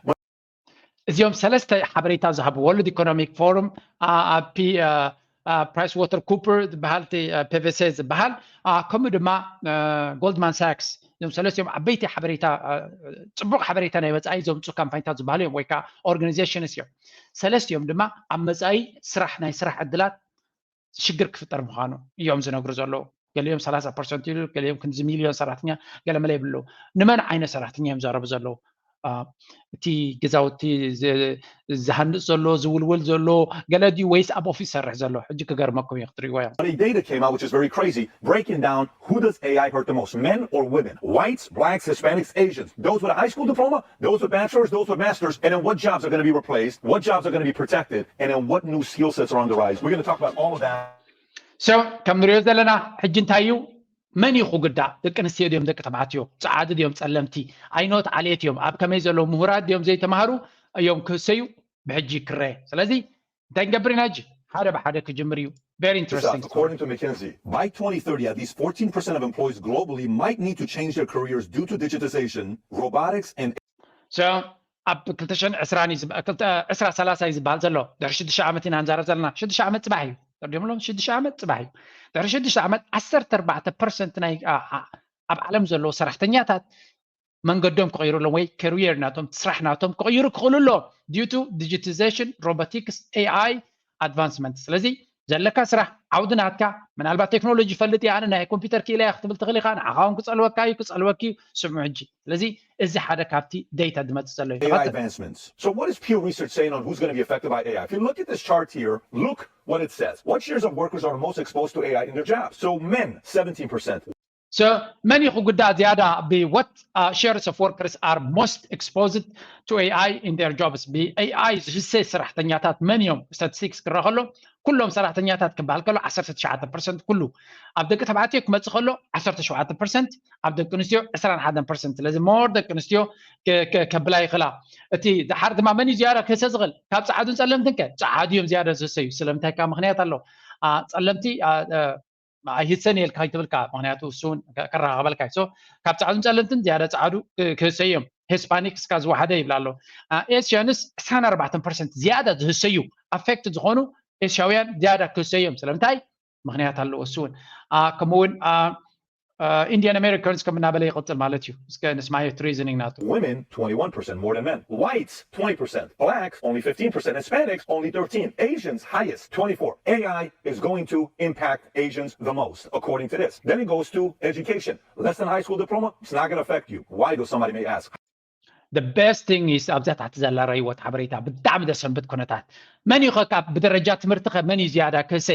እዚኦም ሰለስተ ሓበሬታ ዝሃቡ World Economic Forum፣ ፒ ፕራይስ ዋተር ኩፐር ዝበሃል ፒቪሲ ዝበሃል ከምኡ ድማ ጎልድማን ሳክስ እዞም ሰለስቲኦም ዓበይቲ ሓበሬታ ጽቡቕ ሓበሬታ ናይ ወፃኢ ዘምፁ ካምፓኒታት ዝበሃሉ እዮም ወይ ከዓ ኦርጋናይዜሽንስ እዮም። ሰለስቲኦም ድማ ኣብ መፃኢ ስራሕ ናይ ስራሕ ዕድላት ሽግር ክፍጠር ምዃኑ እዮም ዝነግሩ ዘለዉ። ገሊኦም ሰላሳ ፐርሰንት ኢሉ ገሊኦም ክንዚ ሚልዮን ሰራሕተኛ ገለመለ ይብሉ። ንመን ዓይነት ሰራሕተኛ እዮም ዘረቡ ዘለዉ? እቲ ገዛውቲ ዝሃንፅ ዘሎ ዝውልውል ዘሎ ገለ ድዩ ወይስ ኣብ ኦፊስ ሰርሕ ዘሎ? ሕጂ ክገርመኩም እዩ ክትሪእዎ እዮም። Data came out, which is very crazy, breaking down who does A I hurt the most, men or women, whites, blacks, Hispanics, Asians, those with a high school diploma, those with bachelors, those with masters, and then what jobs are going to be replaced, what jobs are going to be protected, and then what new skill sets are on the rise. We're going to talk about all of that. So ከም ንሪኦ ዘለና ሕጂ እንታይ እዩ? መን እዩ ክጉዳእ? ደቂ ኣንስትዮ ድዮም ደቂ ተባዕትዮ? ጸዓዱ ድዮም ጸለምቲ? ኣይኖት ዓሌት እዮም? ኣብ ከመይ ዘለዉ ምሁራት ድዮም ዘይተማሃሩ እዮም ክህሰዩ? ብሕጂ ክረየ። ስለዚ እንታይ ንገብር ኢና ሕጂ? ሓደ ብሓደ ክጅምር እዩ። Very interesting. According to McKinsey, by twenty thirty, at least fourteen percent of employees globally might need to change their careers due to digitization, robotics, and So ኣብ ክልተ ሽሕን ዕስራን እዩ ዝብ- ክልተ- ዕስራ ሰላሳ እዩ ዝበሃል ዘሎ። ድሕሪ ሽዱሽተ ዓመት ኢና ንዛረብ ዘለና። ሽዱሽተ ዓመት ጽባሕ እዩ። ተርዲምሎም ሽዱሽተ ዓመት ጽባሕ እዩ። ድሕሪ ሽዱሽተ ዓመት ዓሰርተ ኣርባዕተ ፐርሰንት ናይ ኣ- ኣ- ኣብ ዓለም ዘለዉ ሰራሕተኛታት መንገዶም ክቕይሩ ኣለዎም ወይ career ናቶም ስራሕ ናቶም ክቕይሩ ክኽእሉ ኣለዎም due to digitization, robotics, A I advancement። ስለዚ ዘለካ ስራሕ ዓውዲ ናትካ ምናልባት ቴክኖሎጂ ፈልጥ እየ ኣነ ናይ ኮምፒውተር ክኢለ እየ ክትብል ትኽእል ኢኻ። ንዓኻ እውን ክጸልወካ እዩ ክጸልወኪ እዩ። ስምዑ ሕጂ። ስለዚ እዚ ሓደ ካብቲ data ዝመጽእ ዘሎ እዩ። A I advancements. So what is Pew Research saying on who's going to be affected by A I? If you look at this chart here, look what it says. What shares of workers are most exposed to A I in their jobs? So men, seventeen percent. So መን እዩ ክጉዳእ ዝያዳ? What shares of workers are most exposed to A I in their jobs? ብ A I ዝህሰ ሰራሕተኛታት መን እዮም? Statistics ክረአ ከሎ ኩሎም ሰራሕተኛታት ክበሃል ከሎ ዓሰርተ ትሽዓተ ፐርሰንት ኩሉ ኣብ ደቂ ተባዕትዮ ክመፅእ ከሎ ዓሰርተ ሸውዓተ ፐርሰንት ኣብ ደቂ ኣንስትዮ ዕስራን ሓደን ፐርሰንት ስለዚ more ደቂ ኣንስትዮ ከብላ ይኽእላ። እቲ ድሓር ድማ መን እዩ ዝያዳ ክህሰ ዝኽእል? ካብ ፀዓዱን ፀለምትን ከ? ፀዓዱ እዮም ዝያዳ ዝህሰዩ። ስለምንታይ? ካብ ምክንያት ኣሎ። ፀለምቲ ኣይህሰን የልካ ይትብልካ ምክንያቱ እሱን ከራኸበልካ። So ካብ ፀዓዱን ፀለምትን ዝያዳ ፀዓዱ ክህሰዩ እዮም። ሂስፓኒክስ ካብ ዝወሓደ ይብላ ኣሎ። ኤስያንስ ዕስራን ኣርባዕተን ፐርሰንት ዝያዳ ዝህሰዩ affect ዝኾኑ ኤስያውያን ዝያዳ ክህሰዩ እዮም። ስለምንታይ? ምክንያት ኣለዎ እሱ እውን። ከምኡውን Indian Americans ከም እናበለ ይቕፅል ማለት እዩ። እስከ ንስማዮ እቲ reasoning ናቱ። Women, twenty-one percent more than men. Whites, twenty percent. Blacks, only fifteen percent. Hispanics, only thirteen. Asians, highest, twenty-four. A I is going to impact Asians the most, according to this. Then it goes to education. Less than high school diploma, it's not going to affect you. Why, though, somebody may ask. The best thing is ኣብዛ ታሕቲ ዘላ ረይወት ሓበሬታ ብጣዕሚ ዘሰንብት ኩነታት። መን እዩ ከ ካብ ብደረጃ ትምህርቲ ከ መን እዩ ዝያዳ ክህሰ?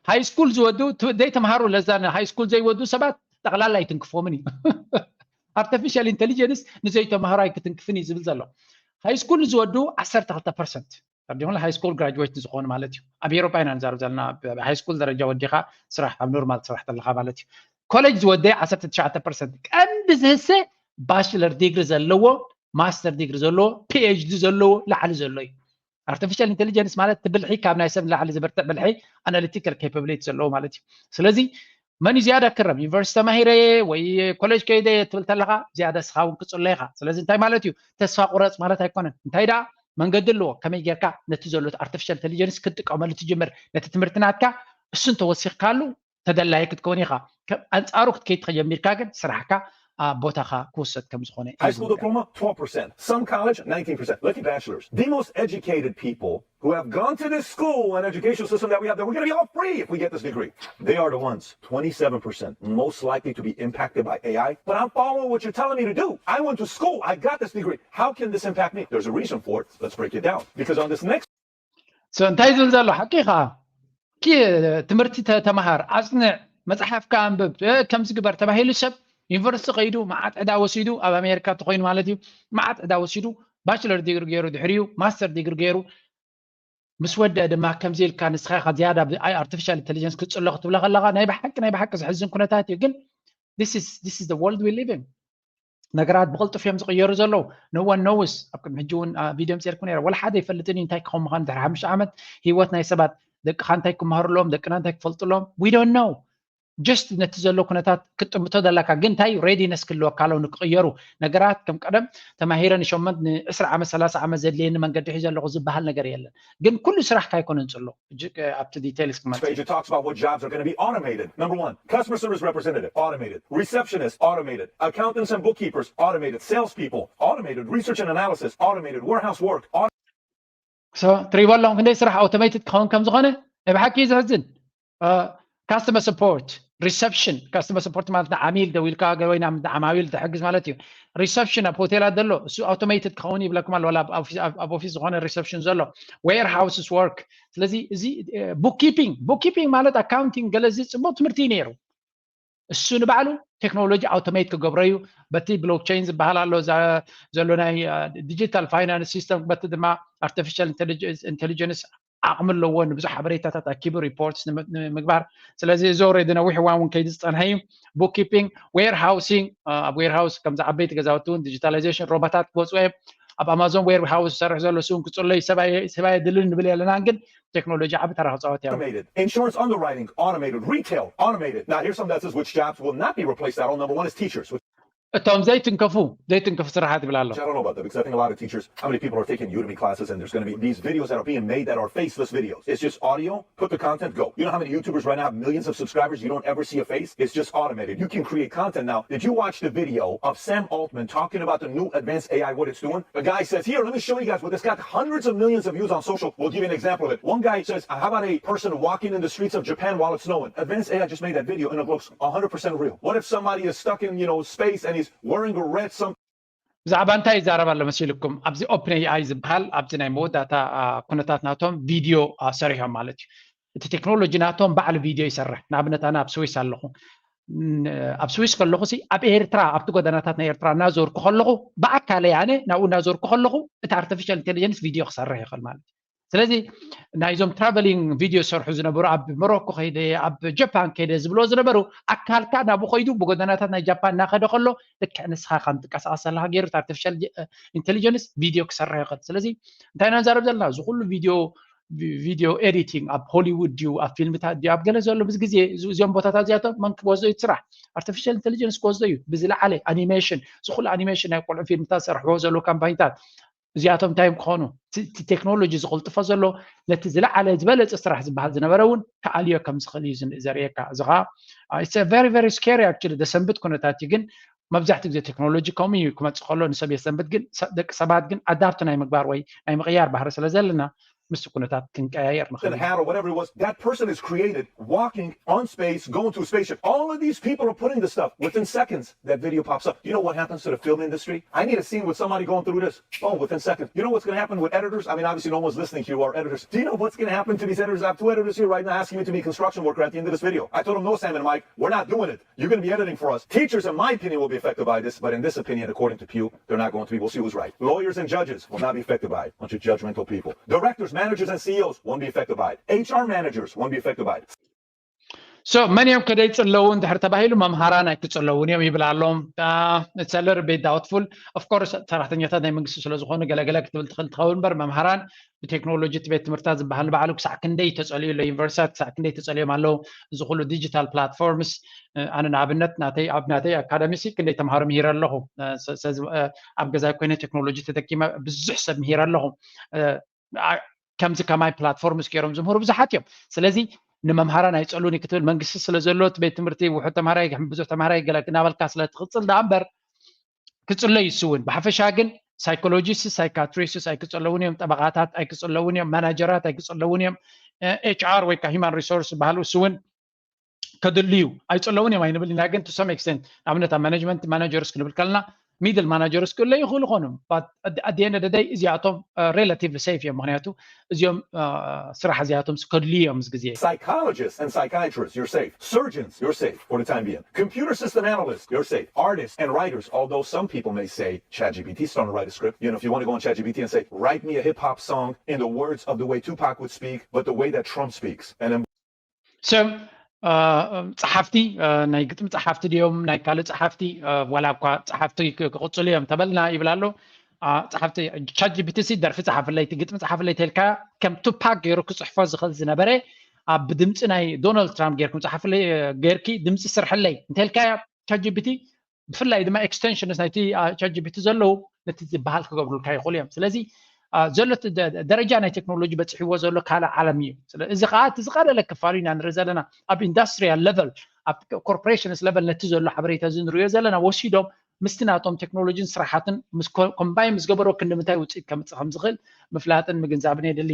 ሃይ ስኩል ዝወዱ ዘይተምሃሩ ለዛ ሃይ ስኩል ዘይወዱ ሰባት ጠቕላላ ኣይትንክፎምን እዩ። Artificial intelligence ንዘይተምሃሩ ኣይክትንክፍን እዩ ዝብል ዘሎ። ሃይ ስኩል ዝወዱ ዓሰርተ ክልተ ፐርሰንት ተርዲሙላ ሃይ ስኩል ግራጁዌት ዝኾኑ ማለት እዩ። ኣብ ኤሮፓ ኢና ንዛረብ ዘለና። ሃይ ስኩል ደረጃ ወዲኻ ስራሕ ኣብ ኖርማል ስራሕ ተለኻ ማለት እዩ። ኮሌጅ ዝወደ ዓሰርተ ትሽዓተ ፐርሰንት ቀንዲ ዝህሰ ባችለር ዲግሪ ዘለዎ ማስተር ዲግሪ ዘለዎ ፒኤችዲ ዘለዎ ላዕሊ ዘሎ እዩ። ኣርቲፊሻል ኢንቴሊጀንስ ማለት እቲ ብልሒ ካብ ናይ ሰብ ንላዕሊ ዝብርትዕ ብልሒ ኣናሊቲካል ኬፓብሊቲ ዘለዎ ማለት እዩ። ስለዚ መን እዩ ዝያዳ ክረም? ዩኒቨርሲቲ ተማሂረ ወይ ኮሌጅ ከይደ ትብል ተለካ ዝያዳ ስኻ እውን ክፅሎ ኢኻ። ስለዚ እንታይ ማለት እዩ? ተስፋ ቁረፅ ማለት ኣይኮነን። እንታይ ደኣ መንገዲ ኣለዎ። ከመይ ጌርካ ነቲ ዘሎ ኣርቲፊሻል ኢንቴሊጀንስ ክትጥቀመሉ ትጅምር። ነቲ ትምህርቲ ናትካ እሱ እንተወሲኽካሉ ተደላዪ ክትከውን ኢኻ። ኣንጻሩ ክትከይድ ተጀሚርካ ግን ስራሕካ ቦታኻ ክውሰድ ከም ዝኾነ High school diploma, twelve percent. Some college, nineteen percent. Look at bachelors. The most educated people who have gone to this school and educational system that we have, that we're going to be all free if we get this degree. They are the ones, twenty-seven percent, most likely to be impacted by A I. But I'm following what you're telling me to do. I went to school. I got this degree. How can this impact me? There's a reason for it. Let's break it down. Because on this next So እንታይ ዝብል ዘሎ ሓቂ ኢኻ። ትምህርቲ ተመሃር፣ ኣፅንዕ፣ መፅሓፍካ ኣንብብ፣ ከምዚ ግበር ተባሂሉ ሰብ ዩኒቨርሲቲ ከይዱ መዓት ዕዳ ወሲዱ ኣብ ኣሜሪካ ተኮይኑ ማለት እዩ። መዓት ዕዳ ወሲዱ ባችለር ዲግሪ ገይሩ ድሕሪኡ ማስተር ዲግሪ ገይሩ ምስ ወደአ ድማ ከምዚ ኢልካ ንስኻ ኢኻ ዝያዳ ብኣይ ኣርቲፊሻል ኢንቴሊጀንስ ክፅሎ ክትብሎ ከለኻ ናይ ብሓቂ ናይ ብሓቂ ዘሕዝን ኩነታት እዩ። ግን this is the world we live in። ነገራት ብቕልጡፍ እዮም ዝቕየሩ ዘለዉ። No one knows። ኣብ ቅድሚ ሕጂ እውን ቪድዮ ምፅርኩ ነረ ወላ ሓደ ይፈልጥን እዩ እንታይ ክኸውን ምዃኑ ድሕሪ ሓሙሽተ ዓመት ህይወት ናይ ሰባት ደቅኻ እንታይ ክመሃሩ ኣለዎም ደቅና እንታይ ክፈልጡ ኣለዎም we don't know። Just ነቲ ዘሎ ኩነታት ክትጥምቶ ዘለካ ግን እንታይ ሬዲነስ ክህልወካ ኣለዎ ንክቕየሩ ነገራት ከም ቀደም ተማሂረ ንሸሞንት ንዕስራ ዓመት ሰላሳ ዓመት ዘድልየኒ መንገዲ ሒዘ ኣለኹ ዝበሃል ነገር የለን። ግን ኩሉ ስራሕካ ኣይኮነን ፅሎ ኣብቲ ዲቴይልስ ክመፅእ Page, it talks about what jobs are going to be automated. Number one, customer service representative, automated. Receptionist, automated. Accountants and bookkeepers, automated. Salespeople, automated. Research and analysis, automated. Warehouse work, automated. ትሪቦ ኣለኹም ክንደይ ስራሕ ኣውቶሜትድ ክኸውን ከም ዝኾነ ናይ ብሓቂ እዩ ዘሕዝን። Customer support reception customer support ማለት ንዓሚል ደው ኢልካ ወይ ናብ ዓማዊል ትሕግዝ ማለት እዩ። Reception ኣብ ሆቴላት ዘሎ እሱ automated ክኸውን ይብለኩም ኣሎ። ኣብ ኦፊስ ዝኾነ reception ዘሎ warehouses work። ስለዚ እዚ bookkeeping bookkeeping ማለት accounting ገለ እዚ ፅቡቅ ትምህርቲ እዩ ነይሩ። እሱ ንባዕሉ ቴክኖሎጂ automate ክገብሮ እዩ። በቲ blockchain ዝበሃል ኣሎ ዘሎ ናይ digital finance system በቲ ድማ artificial intelligence ዓቕሚ ኣለዎ ንብዙሕ ሓበሬታታት ኣኪቡ reports ንምግባር። ስለዚ እዚ already ነዊሕ እዋን እውን ከይዲ ዝፀንሐ እዩ። Bookkeeping፣ warehousing፣ ኣብ warehouse ከምዚ ዓበይቲ ገዛውቲ እውን digitalization robotታት ክወፁ እዮም። ኣብ Amazon warehouse ዝሰርሕ ዘሎ እሱ እውን ክፅሎ እዩ። ሰብኣይ የድልን ንብል የለናን ግን ቴክኖሎጂ ዓቢ ተራ ክፃወት እዩ። Insurance underwriting automated, retail automated. Now here's something that says which jobs will not be replaced at all. Number one is teachers. እቶም ዘይትንከፉ ዘይትንከፉ ስራሓት ይብል ኣሎ። I don't know about that because I think a lot of teachers, how many people are taking Udemy classes and there's going to be these videos that are being made that are faceless videos. It's just audio, put the content, go. You know how many YouTubers right now have millions of subscribers? You don't ever see a face. It's just automated. You can create content now. Did you watch the video of Sam Altman talking about the new advanced A I, what it's doing? The guy says, here, let me show you guys what it's got hundreds of millions of views on social. We'll give you an example of it. One guy says, how about a person walking in the streets of Japan while it's snowing? Advanced A I just made that video and it looks one hundred percent real. What if somebody is stuck in, you know, space and he's wearing a red something? ብዛዕባ እንታይ ይዛረብ ኣሎ መሲልኩም? ኣብዚ ኦፕን ኤኣይ ዝበሃል ኣብዚ ናይ መወዳእታ ኩነታት ናቶም ቪድዮ ሰሪሖም ማለት እዩ። እቲ ቴክኖሎጂ ናቶም ባዕሉ ቪድዮ ይሰርሕ። ንኣብነት ኣነ ኣብ ስዊስ ኣለኹ። ኣብ ስዊስ ከለኹ ሲ ኣብ ኤርትራ ኣብቲ ጎደናታት ናይ ኤርትራ እናዞርኩ ከለኹ ብኣካለይ ኣነ ናብኡ እናዞርኩ ከለኹ እቲ artificial intelligence ቪድዮ ክሰርሕ ይኽእል ማለት እዩ። ስለዚ ናይዞም travelling ቪድዮ ዝሰርሑ ዝነበሩ ኣብ ሞሮኮ ከይደ ኣብ ጃፓን ከይደ ዝብሎ ዝነበሩ ኣካልካ ናብኡ ከይዱ ብጎደናታት ናይ ጃፓን እናኸደ ከሎ ልክዕ ንስኻ ከም ትንቀሳቐስ ዘለካ ገይሩ artificial intelligence ቪድዮ ክሰርሕ ይኽእል። ስለዚ እንታይ ኢና ንዛረብ ዘለና? እዚ ኩሉ ቪድዮ ቪድዮ ኤዲቲንግ ኣብ ሆሊውድ ድዩ ኣብ ፊልምታት ድዩ ኣብ ገለ ዘሎ ምስ ግዜ እዚኦም ቦታታት እዚኣቶም መን ክወስዶ እዩ? ስራሕ artificial intelligence ክወስዶ እዩ። ብዝለዓለ ኣኒሜሽን እዚ ኩሉ ኣኒሜሽን ናይ ቆልዑ ፊልምታት ዝሰርሕዎ ዘለዉ ካምፓኒታት እዚኣቶም እንታይ እዮም ክኾኑ? እቲ ቴክኖሎጂ ዝቕልጥፎ ዘሎ ነቲ ዝለዓለ ዝበለፀ ስራሕ ዝበሃል ዝነበረ እውን ክኣልዮ ከም ዝኽእል እዩ ዘርእየካ። እዚ ከዓ very very scary actually ዘሰንብድ ኩነታት እዩ። ግን መብዛሕትኡ ግዜ ቴክኖሎጂ ከምኡ እዩ ክመፅእ ከሎ ንሰብ የሰንብድ። ግን ደቂ ሰባት ግን ኣዳፕት ናይ ምግባር ወይ ናይ ምቕያር ባህሪ ስለ ዘለና ምስቲ ኩነታት ክንቀያየር ንኽእል ኢና። Hat or whatever it was, that person is created walking on space, going through a spaceship. All of these people are putting the stuff. Within seconds, that video pops up. You know what happens to the film industry? I need a scene with somebody going through this. Oh, within seconds. You know what's going to happen with editors? I mean, obviously, no one's listening to you or editors. Do you know what's going to happen to these editors? I have two editors here right now asking me to be construction worker at the end of this video. I told them, no, Sam and Mike, we're not doing it. You're going to be editing for us. Teachers, in my opinion, will be affected by this, but in this opinion, according to Pew, they're not going to be. We'll see who's right. Lawyers and judges will not be affected by it. Bunch of judgmental people. Directors, managers, and C E Os won't be affected by it. H R managers won't be affected by it. So መን እዮም ከደይ ጽለዉ እንድሕር ተባሂሉ መምሃራን ኣይክጽለውን እዮም ይብል ኣሎ። It's a little bit doubtful. Of course ሰራሕተኛታት ናይ መንግስቲ ስለ ዝኾኑ ገለገለ ክትብል ትኽእል ትኸውን እምበር መምሃራን ብቴክኖሎጂ እቲ ቤት ትምህርትታት ዝበሃል ንባዕሉ ክሳዕ ክንደይ ተጸልዩ ኣሎ፣ ዩኒቨርሲታት ክሳዕ ክንደይ ተጸልዮም ኣለዉ። እዚ ኩሉ ዲጂታል ፕላትፎርምስ ኣነ ንኣብነት ናተይ ኣብ ናተይ ኣካዳሚ ሲ ክንደይ ተምሃሮ ምሂረ ኣለኹ። ኣብ ገዛይ ኮይነ ቴክኖሎጂ ተጠቂመ ብዙሕ ሰብ ምሂረ ኣለኹ። ከምዚ ከማይ ፕላትፎርምስ ገይሮም ዝምህሩ ብዙሓት እዮም። ስለዚ ንመምሃራን ኣይጸሉን ክትብል መንግስቲ ስለ ዘሎ እቲ ቤት ትምህርቲ ውሑድ ተምሃራይ ብዙሕ ተምሃራይ ገለ እናበልካ ስለ ትቕጽል ደኣ እምበር ክጽሎ እዩ እሱ እውን። ብሓፈሻ ግን ሳይኮሎጂስት ሳይካትሪስት ኣይክጸለውን እዮም፣ ጠበቓታት ኣይክጸለውን እዮም፣ ማናጀራት ኣይክጸለውን እዮም። ኤች ኣር ወይ ከዓ ሂማን ሪሶርስ ዝበሃሉ እሱ እውን ከድልዩ ኣይጸለውን እዮም ኣይንብል ኢና። ግን to some extent ንኣብነት ኣብ ማኔጅመንት ማናጀርስ ክንብል ከለና ሚድል ማናጀርስ ክእለ ይኽእሉ ኾኑ። At the end of the day እዚኣቶም relatively safe እዮም። ምክንያቱ እዚኦም ስራሕ እዚኣቶም ከድልዩ እዮም ምስ ግዜ። Psychologists and psychiatrists, you're safe. Surgeons, you're safe for the time being. Computer system analysts, you're safe. Artists and writers, although some people may say ChatGPT is starting to write a script. You know, if you want to go on ChatGPT and say, write me a hip hop song in the words of the way Tupac would speak, but the way that Trump speaks. And then So ጸሓፍቲ ናይ ግጥሚ ጸሓፍቲ ድዮም ናይ ካልእ ጸሓፍቲ ዋላ እኳ ጸሓፍቲ ክቕጽሉ እዮም ተበልና ይብል ኣሎ። ጸሓፍቲ ቻት ጂ ፒ ቲ ሲ ደርፊ ጸሓፍለይ ግጥሚ ጸሓፍለይ ተልካ ከም ቱፓክ ገይሩ ክጽሕፎ ዝኽእል ዝነበረ ኣብ ብድምፂ ናይ ዶናልድ ትራምፕ ጌርኩም ጸሓፍለይ ጌርኪ ድምፂ ስርሕለይ እንተልካያ ቻት ጂ ፒ ቲ ብፍላይ ድማ ኤክስቴንሽንስ ናይቲ ቻት ጂ ፒ ቲ ዘለዉ ነቲ ዝበሃል ክገብሩልካ ይኽእሉ እዮም። ስለዚ ዘሎ ደረጃ ናይ ቴክኖሎጂ በፅሕዎ ዘሎ ካልእ ዓለም እዩ። እዚ ከዓ እቲ ዝቐለለ ክፋሉ ኢና ንርኢ ዘለና። ኣብ ኢንዳስትሪያል ለቨል ኣብ ኮርፖሬሽንስ ለቨል ነቲ ዘሎ ሓበሬታ እዚ ንሪኦ ዘለና ወሲዶም ምስቲ ናቶም ቴክኖሎጂን ስራሓትን ምስ ኮምባይን ምስ ገበሮ ክንዲ ምንታይ ውፅኢት ከምፅእ ከም ዝኽእል ምፍላጥን ምግንዛብን የድሊ።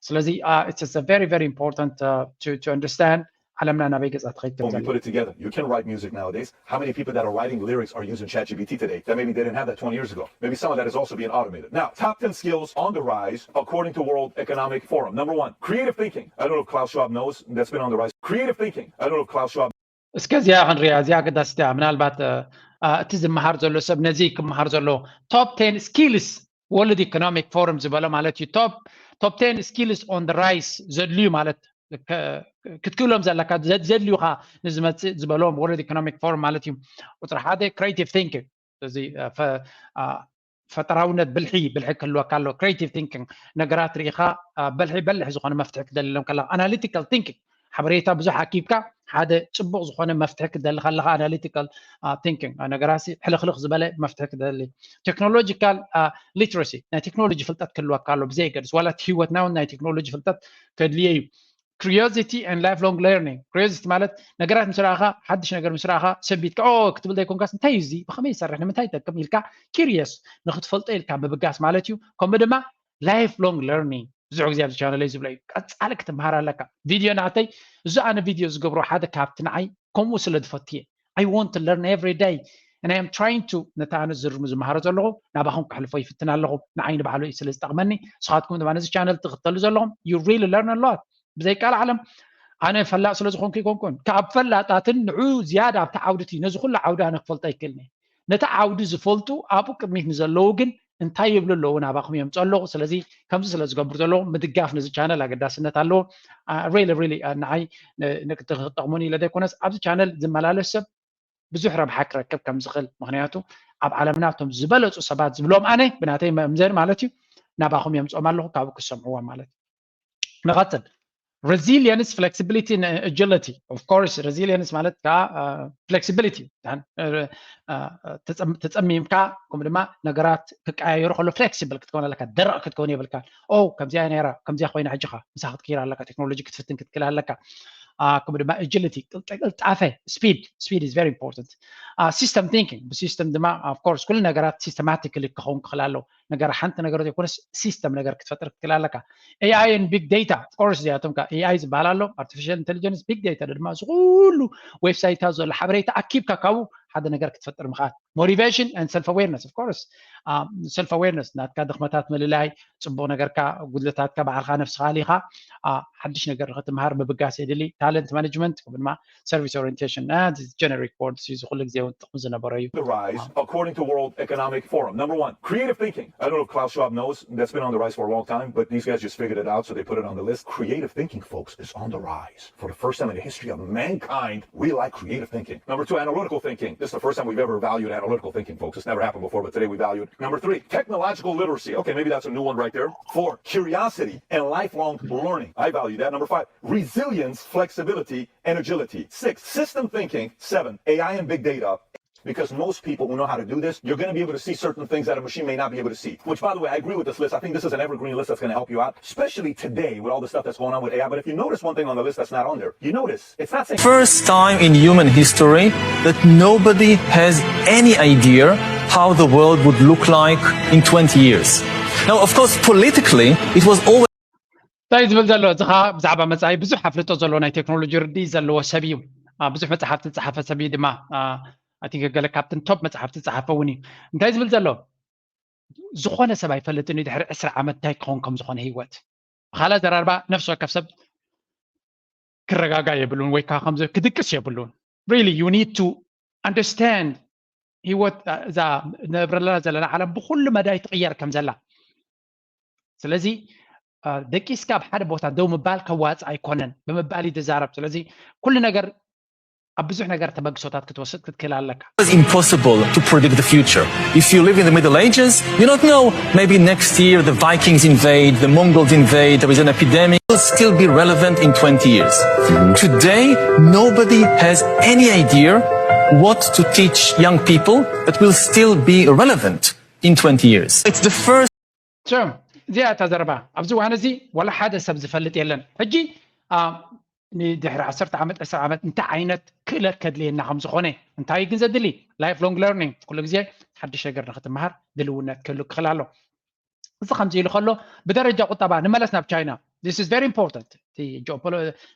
ስለዚ it's very very important to understand ዓለምና ናበይ ገጻ ትኸይድ ከም When we ዘላ። Put it together, you can write music nowadays. How many people that are writing lyrics are using ChatGPT today? That maybe they didn't have that twenty years ago. Maybe some of that is also being automated. Now, top ten skills on the rise according to World Economic Forum. Number one, creative thinking. I don't know if Klaus Schwab knows that's been on the rise. Creative thinking. I don't know if Klaus Schwab እስከ እዚኣ ክንሪኣ፣ እዚኣ ኣገዳሲት እያ። ምናልባት እ፣ እ፣ እቲ ዝመሃር ዘሎ ሰብ ነዚ ክመሃር ዘለዎ top ten skills World Economic Forum ዝበሎ ማለት እዩ። Top top ten skills on the rise ዘድልዩ ማለት ከ- ክትክእሎም ዘለካ ዘ- ዘድልዩኻ ንዝመፅእ ዝበሎም World Economic Forum ማለት እዩ። ቁፅሪ ሓደ creative thinking፣ እዚ እ፣ ፈ- እ፣ ፈጠራውነት፣ ብልሒ ብልሒ ክህልወካ ኣሎ። Creative thinking፣ ነገራት ርኢኻ እ፣ በልሒ በልሒ ዝኾነ መፍትሒ ክደልሎም ከለካ። Analytical thinking፣ ሓበሬታ ብዙሕ ኣኪብካ ሓደ ፅቡቕ ዝኾነ መፍትሒ ክደሊ ከለካ። Analytical thinking፣ ነገራሲ ሕልኽልኽ ዝበለ መፍትሒ ክደሊ። Technological literacy፣ ናይ ቴክኖሎጂ ፍልጠት ክህልወካ ኣሎ ብዘይገድስ። ዋላ እቲ ህይወትና እውን ናይ ቴክኖሎጂ ፍልጠት ከድልዮ እዩ። Curiosity and lifelong learning። Curiosity ማለት ነገራት ምስ ረኣኻ፣ ሓድሽ ነገር ምስ ረኣኻ ሰቢትካ ኦ ክትብል ዘይኮንካስ እንታይ እዩ እዚ፣ ብኸመይ ይሰርሕ፣ ንምንታይ ይጠቅም ኢልካ curious ንክትፈልጦ ኢልካ ምብጋስ ማለት እዩ። ከምኡ ድማ lifelong learning፣ ብዙሕ ግዜ ኣብዚ ቻነለይ ዝብሎ እዩ። ቀጻሊ ክትመሃር ኣለካ። ቪድዮ ናተይ፣ እዚ ኣነ ቪድዮ ዝገብሮ ሓደ ካብቲ ንዓይ ከምኡ ስለ ዝፈትየ፣ I want to learn every day and I am trying to፣ ነቲ ኣነ ዝርሙ ዝመሃሮ ዘለኹ ናባኹም ከሕልፎ ይፍትን ኣለኹ። ንዓይ ንባዕሉ እዩ ስለ ዝጠቕመኒ። ንስኻትኩም ድማ ነዚ ቻነል ትኽተሉ ዘለኹም you really learn a lot። ብዘይ ቃል ዓለም ኣነ ፈላጥ ስለ ዝኾንኩ ይኮንኩን፣ ካብ ፈላጣትን ንዑ ዝያዳ ኣብቲ ዓውዲ እቲ፣ ነዚ ኩሉ ዓውዲ ኣነ ክፈልጦ ኣይክእልን እየ። ነቲ ዓውዲ ዝፈልጡ ኣብኡ ቅድሚት ንዘለዉ ግን እንታይ ይብሉ ኣለዉ ናባኹም የምፅኦ ኣለኹ። ስለዚ ከምዚ ስለ ዝገብሩ ዘለዉ ምድጋፍ ነዚ ቻነል ኣገዳስነት ኣለዎ። Really really ንዓይ ንክጠቕሙኒ ኢለ ዘይኮነስ ኣብዚ ቻነል ዝመላለስ ሰብ ብዙሕ ረብሓ ክረክብ ከም ዝኽእል፣ ምክንያቱ ኣብ ዓለምና እቶም ዝበለፁ ሰባት ዝብሎም ኣነ ብናተይ መምዘኒ ማለት እዩ ናባኹም የምፅኦም ኣለኹ፣ ካብኡ ክሰምዕዎም ማለት እዩ። ንቐፅል። Resilience, flexibility and agility. Of course resilience ማለት ከዓ flexibility፣ ተፀሚምካ ከምኡ ድማ ነገራት ክቀያየሩ ከሎ flexible ክትከውን ኣለካ፣ ደረቕ ክትከውን የብልካ። ኦ ከምዚኣ ነይራ፣ ከምዚኣ ኮይና ሕጂ ኸ ምሳኻ ክትክይር ኣለካ፣ ቴክኖሎጂ ክትፍትን ክትክእል ኣለካ። ከምኡ ድማ agility፣ ቅልጣፈ፣ speed፣ speed is very important። System thinking፣ ብሲስተም ድማ of course ኩሉ ነገራት systematically ክኸውን ክኽእል ኣለዎ። ነገር ሓንቲ ነገር ዘይኮነስ system ነገር ክትፈጥር ክትክእል ኣለካ። AI and big data፣ of course እዚኣቶም AI ዝበሃል ኣሎ፣ artificial intelligence፣ big data ድማ እዚ ኩሉ ዌብሳይታት ዘሎ ሓበሬታ ኣኪብካ ካብኡ ሓደ ነገር ክትፈጥር ምኽኣል። Motivation and self awareness፣ of course self awareness፣ ናትካ ድኽመታት ምልላይ፣ ፅቡቕ ነገርካ፣ ጉድለታትካ ባዕልኻ ነፍስኻ ኣሊኻ ሓድሽ ነገር ንክትምሃር ምብጋስ የድሊ። Talent management ከምኡ ድማ service orientation፣ generic words እዩ፣ እዚ ኩሉ ግዜ እውን ጥቕሚ ዝነበሮ እዩ። The rise, according to World Economic Forum. Number one, creative thinking. I don't know if Klaus Schwab knows, that's been on the rise for a long time, but these guys just figured it out, so they put it on the list. Creative thinking, folks, is on the rise for the first time in the history of mankind. We like creative thinking. Number two, analytical thinking. This is the first time we've ever valued analytical thinking, folks. It's never happened before, but today we valued. Number three, technological literacy. Okay, maybe that's a new one right there. Four, curiosity and lifelong learning. I value that. Number five, resilience, flexibility, and agility. Six, system thinking. Seven, AI and big data. Because most people who know how to do this, you're going to be able to see certain things that a machine may not be able to see. Which, by the way, I agree with this list. I think this is an evergreen list that's going to help you out, especially today with all the stuff that's going on with AI. But if you notice one thing on the list that's not on there, you notice it's not saying. First time in human history that nobody has any idea how the world would look like in twenty years. Now, of course, politically, it was always እንታይ ዝብል ዘሎ እዚ ከዓ ብዛዕባ መፃኢ ብዙሕ ኣፍልጦ ዘለዎ ናይ ቴክኖሎጂ ርድኢት ዘለዎ ሰብ እዩ። ብዙሕ መፅሓፍቲ ዝፀሓፈ ሰብ እዩ ድማ። ኣቲ ገለ ካብትን ቶፕ መፅሓፍቲ ዝፀሓፈ እውን እዩ። እንታይ ዝብል ዘሎ፣ ዝኾነ ሰብ ኣይፈልጥን እዩ ድሕሪ ዕስራ ዓመት እንታይ ክኸውን ከም ዝኾነ ህይወት። ብካልእ ኣዘራርባ ነፍሲ ወከፍ ሰብ ክረጋጋእ የብሉን ወይ ከዓ ከምዚ ክድቅስ የብሉን። Really you need to understand ህይወት፣ እዛ ነብረላ ዘለና ዓለም ብኩሉ መዳይ ትቕየር ከም ዘላ። ስለዚ ደቂስካ ኣብ ሓደ ቦታ ደው ምባል ከዋፅእ ኣይኮነን ብምባል እዩ ዝዛረብ። ስለዚ ኩሉ ነገር ኣብ ብዙሕ ነገር ተበግሶታት ክትወስድ ክትክእል ኣለካ። It's impossible to predict the future. If you live in the Middle Ages, you don't know. Maybe next year the Vikings invade, the Mongols invade, there is an epidemic. It will still be relevant in twenty years. Today, nobody has any idea what to teach young people that will still be relevant in twenty years. It's the first እዚኣ እታ ዘረባ። ኣብዚ እዋን እዚ ዋላ ሓደ ሰብ ዝፈልጥ የለን። ሕጂ ንድሕሪ ዓሰርተ ዓመት፣ ዕስራ ዓመት እንታይ ዓይነት ክእለት ከድልየና ከም ዝኾነ፣ እንታይ ግን ዘድሊ? Lifelong learning። ኩሉ ግዜ ሓድሽ ነገር ንክትመሃር ድልውነት ክህሉ ክኽእል ኣሎ። እዚ ከምዚ ኢሉ ከሎ ብደረጃ ቁጠባ ንመለስ ናብ ቻይና። This is very important።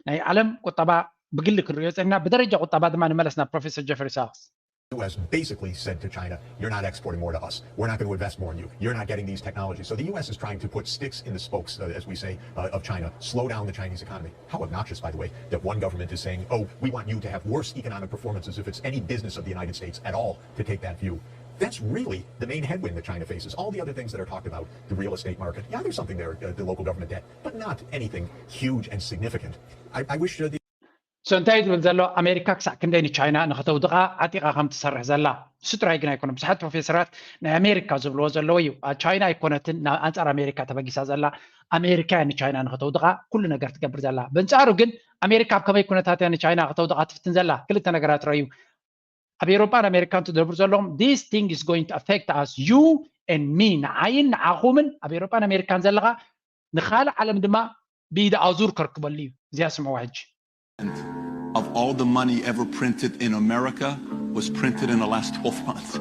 ናይ ዓለም ቁጠባ ብግሊ ክንሪኦ ጸኒና። ብደረጃ ቁጠባ ድማ ንመለስ ናብ ፕሮፌሰር ጀፍሪ ሳክስ። U S basically said to China, "You're not exporting more to us. We're not going to invest more in you. You're not getting these technologies." So the U S is trying to put sticks in the spokes, uh, as we say, uh, of China, slow down the Chinese economy. How obnoxious, by the way, that one government is saying, "Oh, we want you to have worse economic performance," as if it's any business of the United States at all to take that view. That's really the main headwind that China faces. All the other things that are talked about, the real estate market, yeah, there's something there, uh, the local government debt, but not anything huge and significant. I, I wish uh, the So እንታይ ዝብል ዘሎ፣ ኣሜሪካ ክሳዕ ክንደይ ንቻይና ንኸተውድቓ ዓጢቓ ከም ትሰርሕ ዘላ። እሱ ጥራይ ግን ኣይኮነ፣ ብዙሓት ፕሮፌሰራት ናይ ኣሜሪካ ዝብልዎ ዘለዉ እዩ። ቻይና ኣይኮነትን ናብ ኣንጻር ኣሜሪካ ተበጊሳ ዘላ፣ ኣሜሪካ እያ ንቻይና ንኸተውድቓ ኩሉ ነገር ትገብር ዘላ። በንጻሩ ግን ኣሜሪካ ኣብ ከመይ ኩነታት እያ ንቻይና ከተውድቓ ትፍትን ዘላ? ክልተ ነገራት ረዩ። ኣብ ኤውሮጳን ኣሜሪካን ትደብሩ ዘለዎም this thing is going to affect us, you and me, ንዓይን ንዓኹምን ኣብ ኤውሮጳን ኣሜሪካን ዘለኻ ንኻልእ ዓለም ድማ ብኢድ ኣዙር ከርክበሉ እዩ። እዚኣ ስምዕዋ ሕጂ። Of all the money ever printed in America was printed in the last twelve months.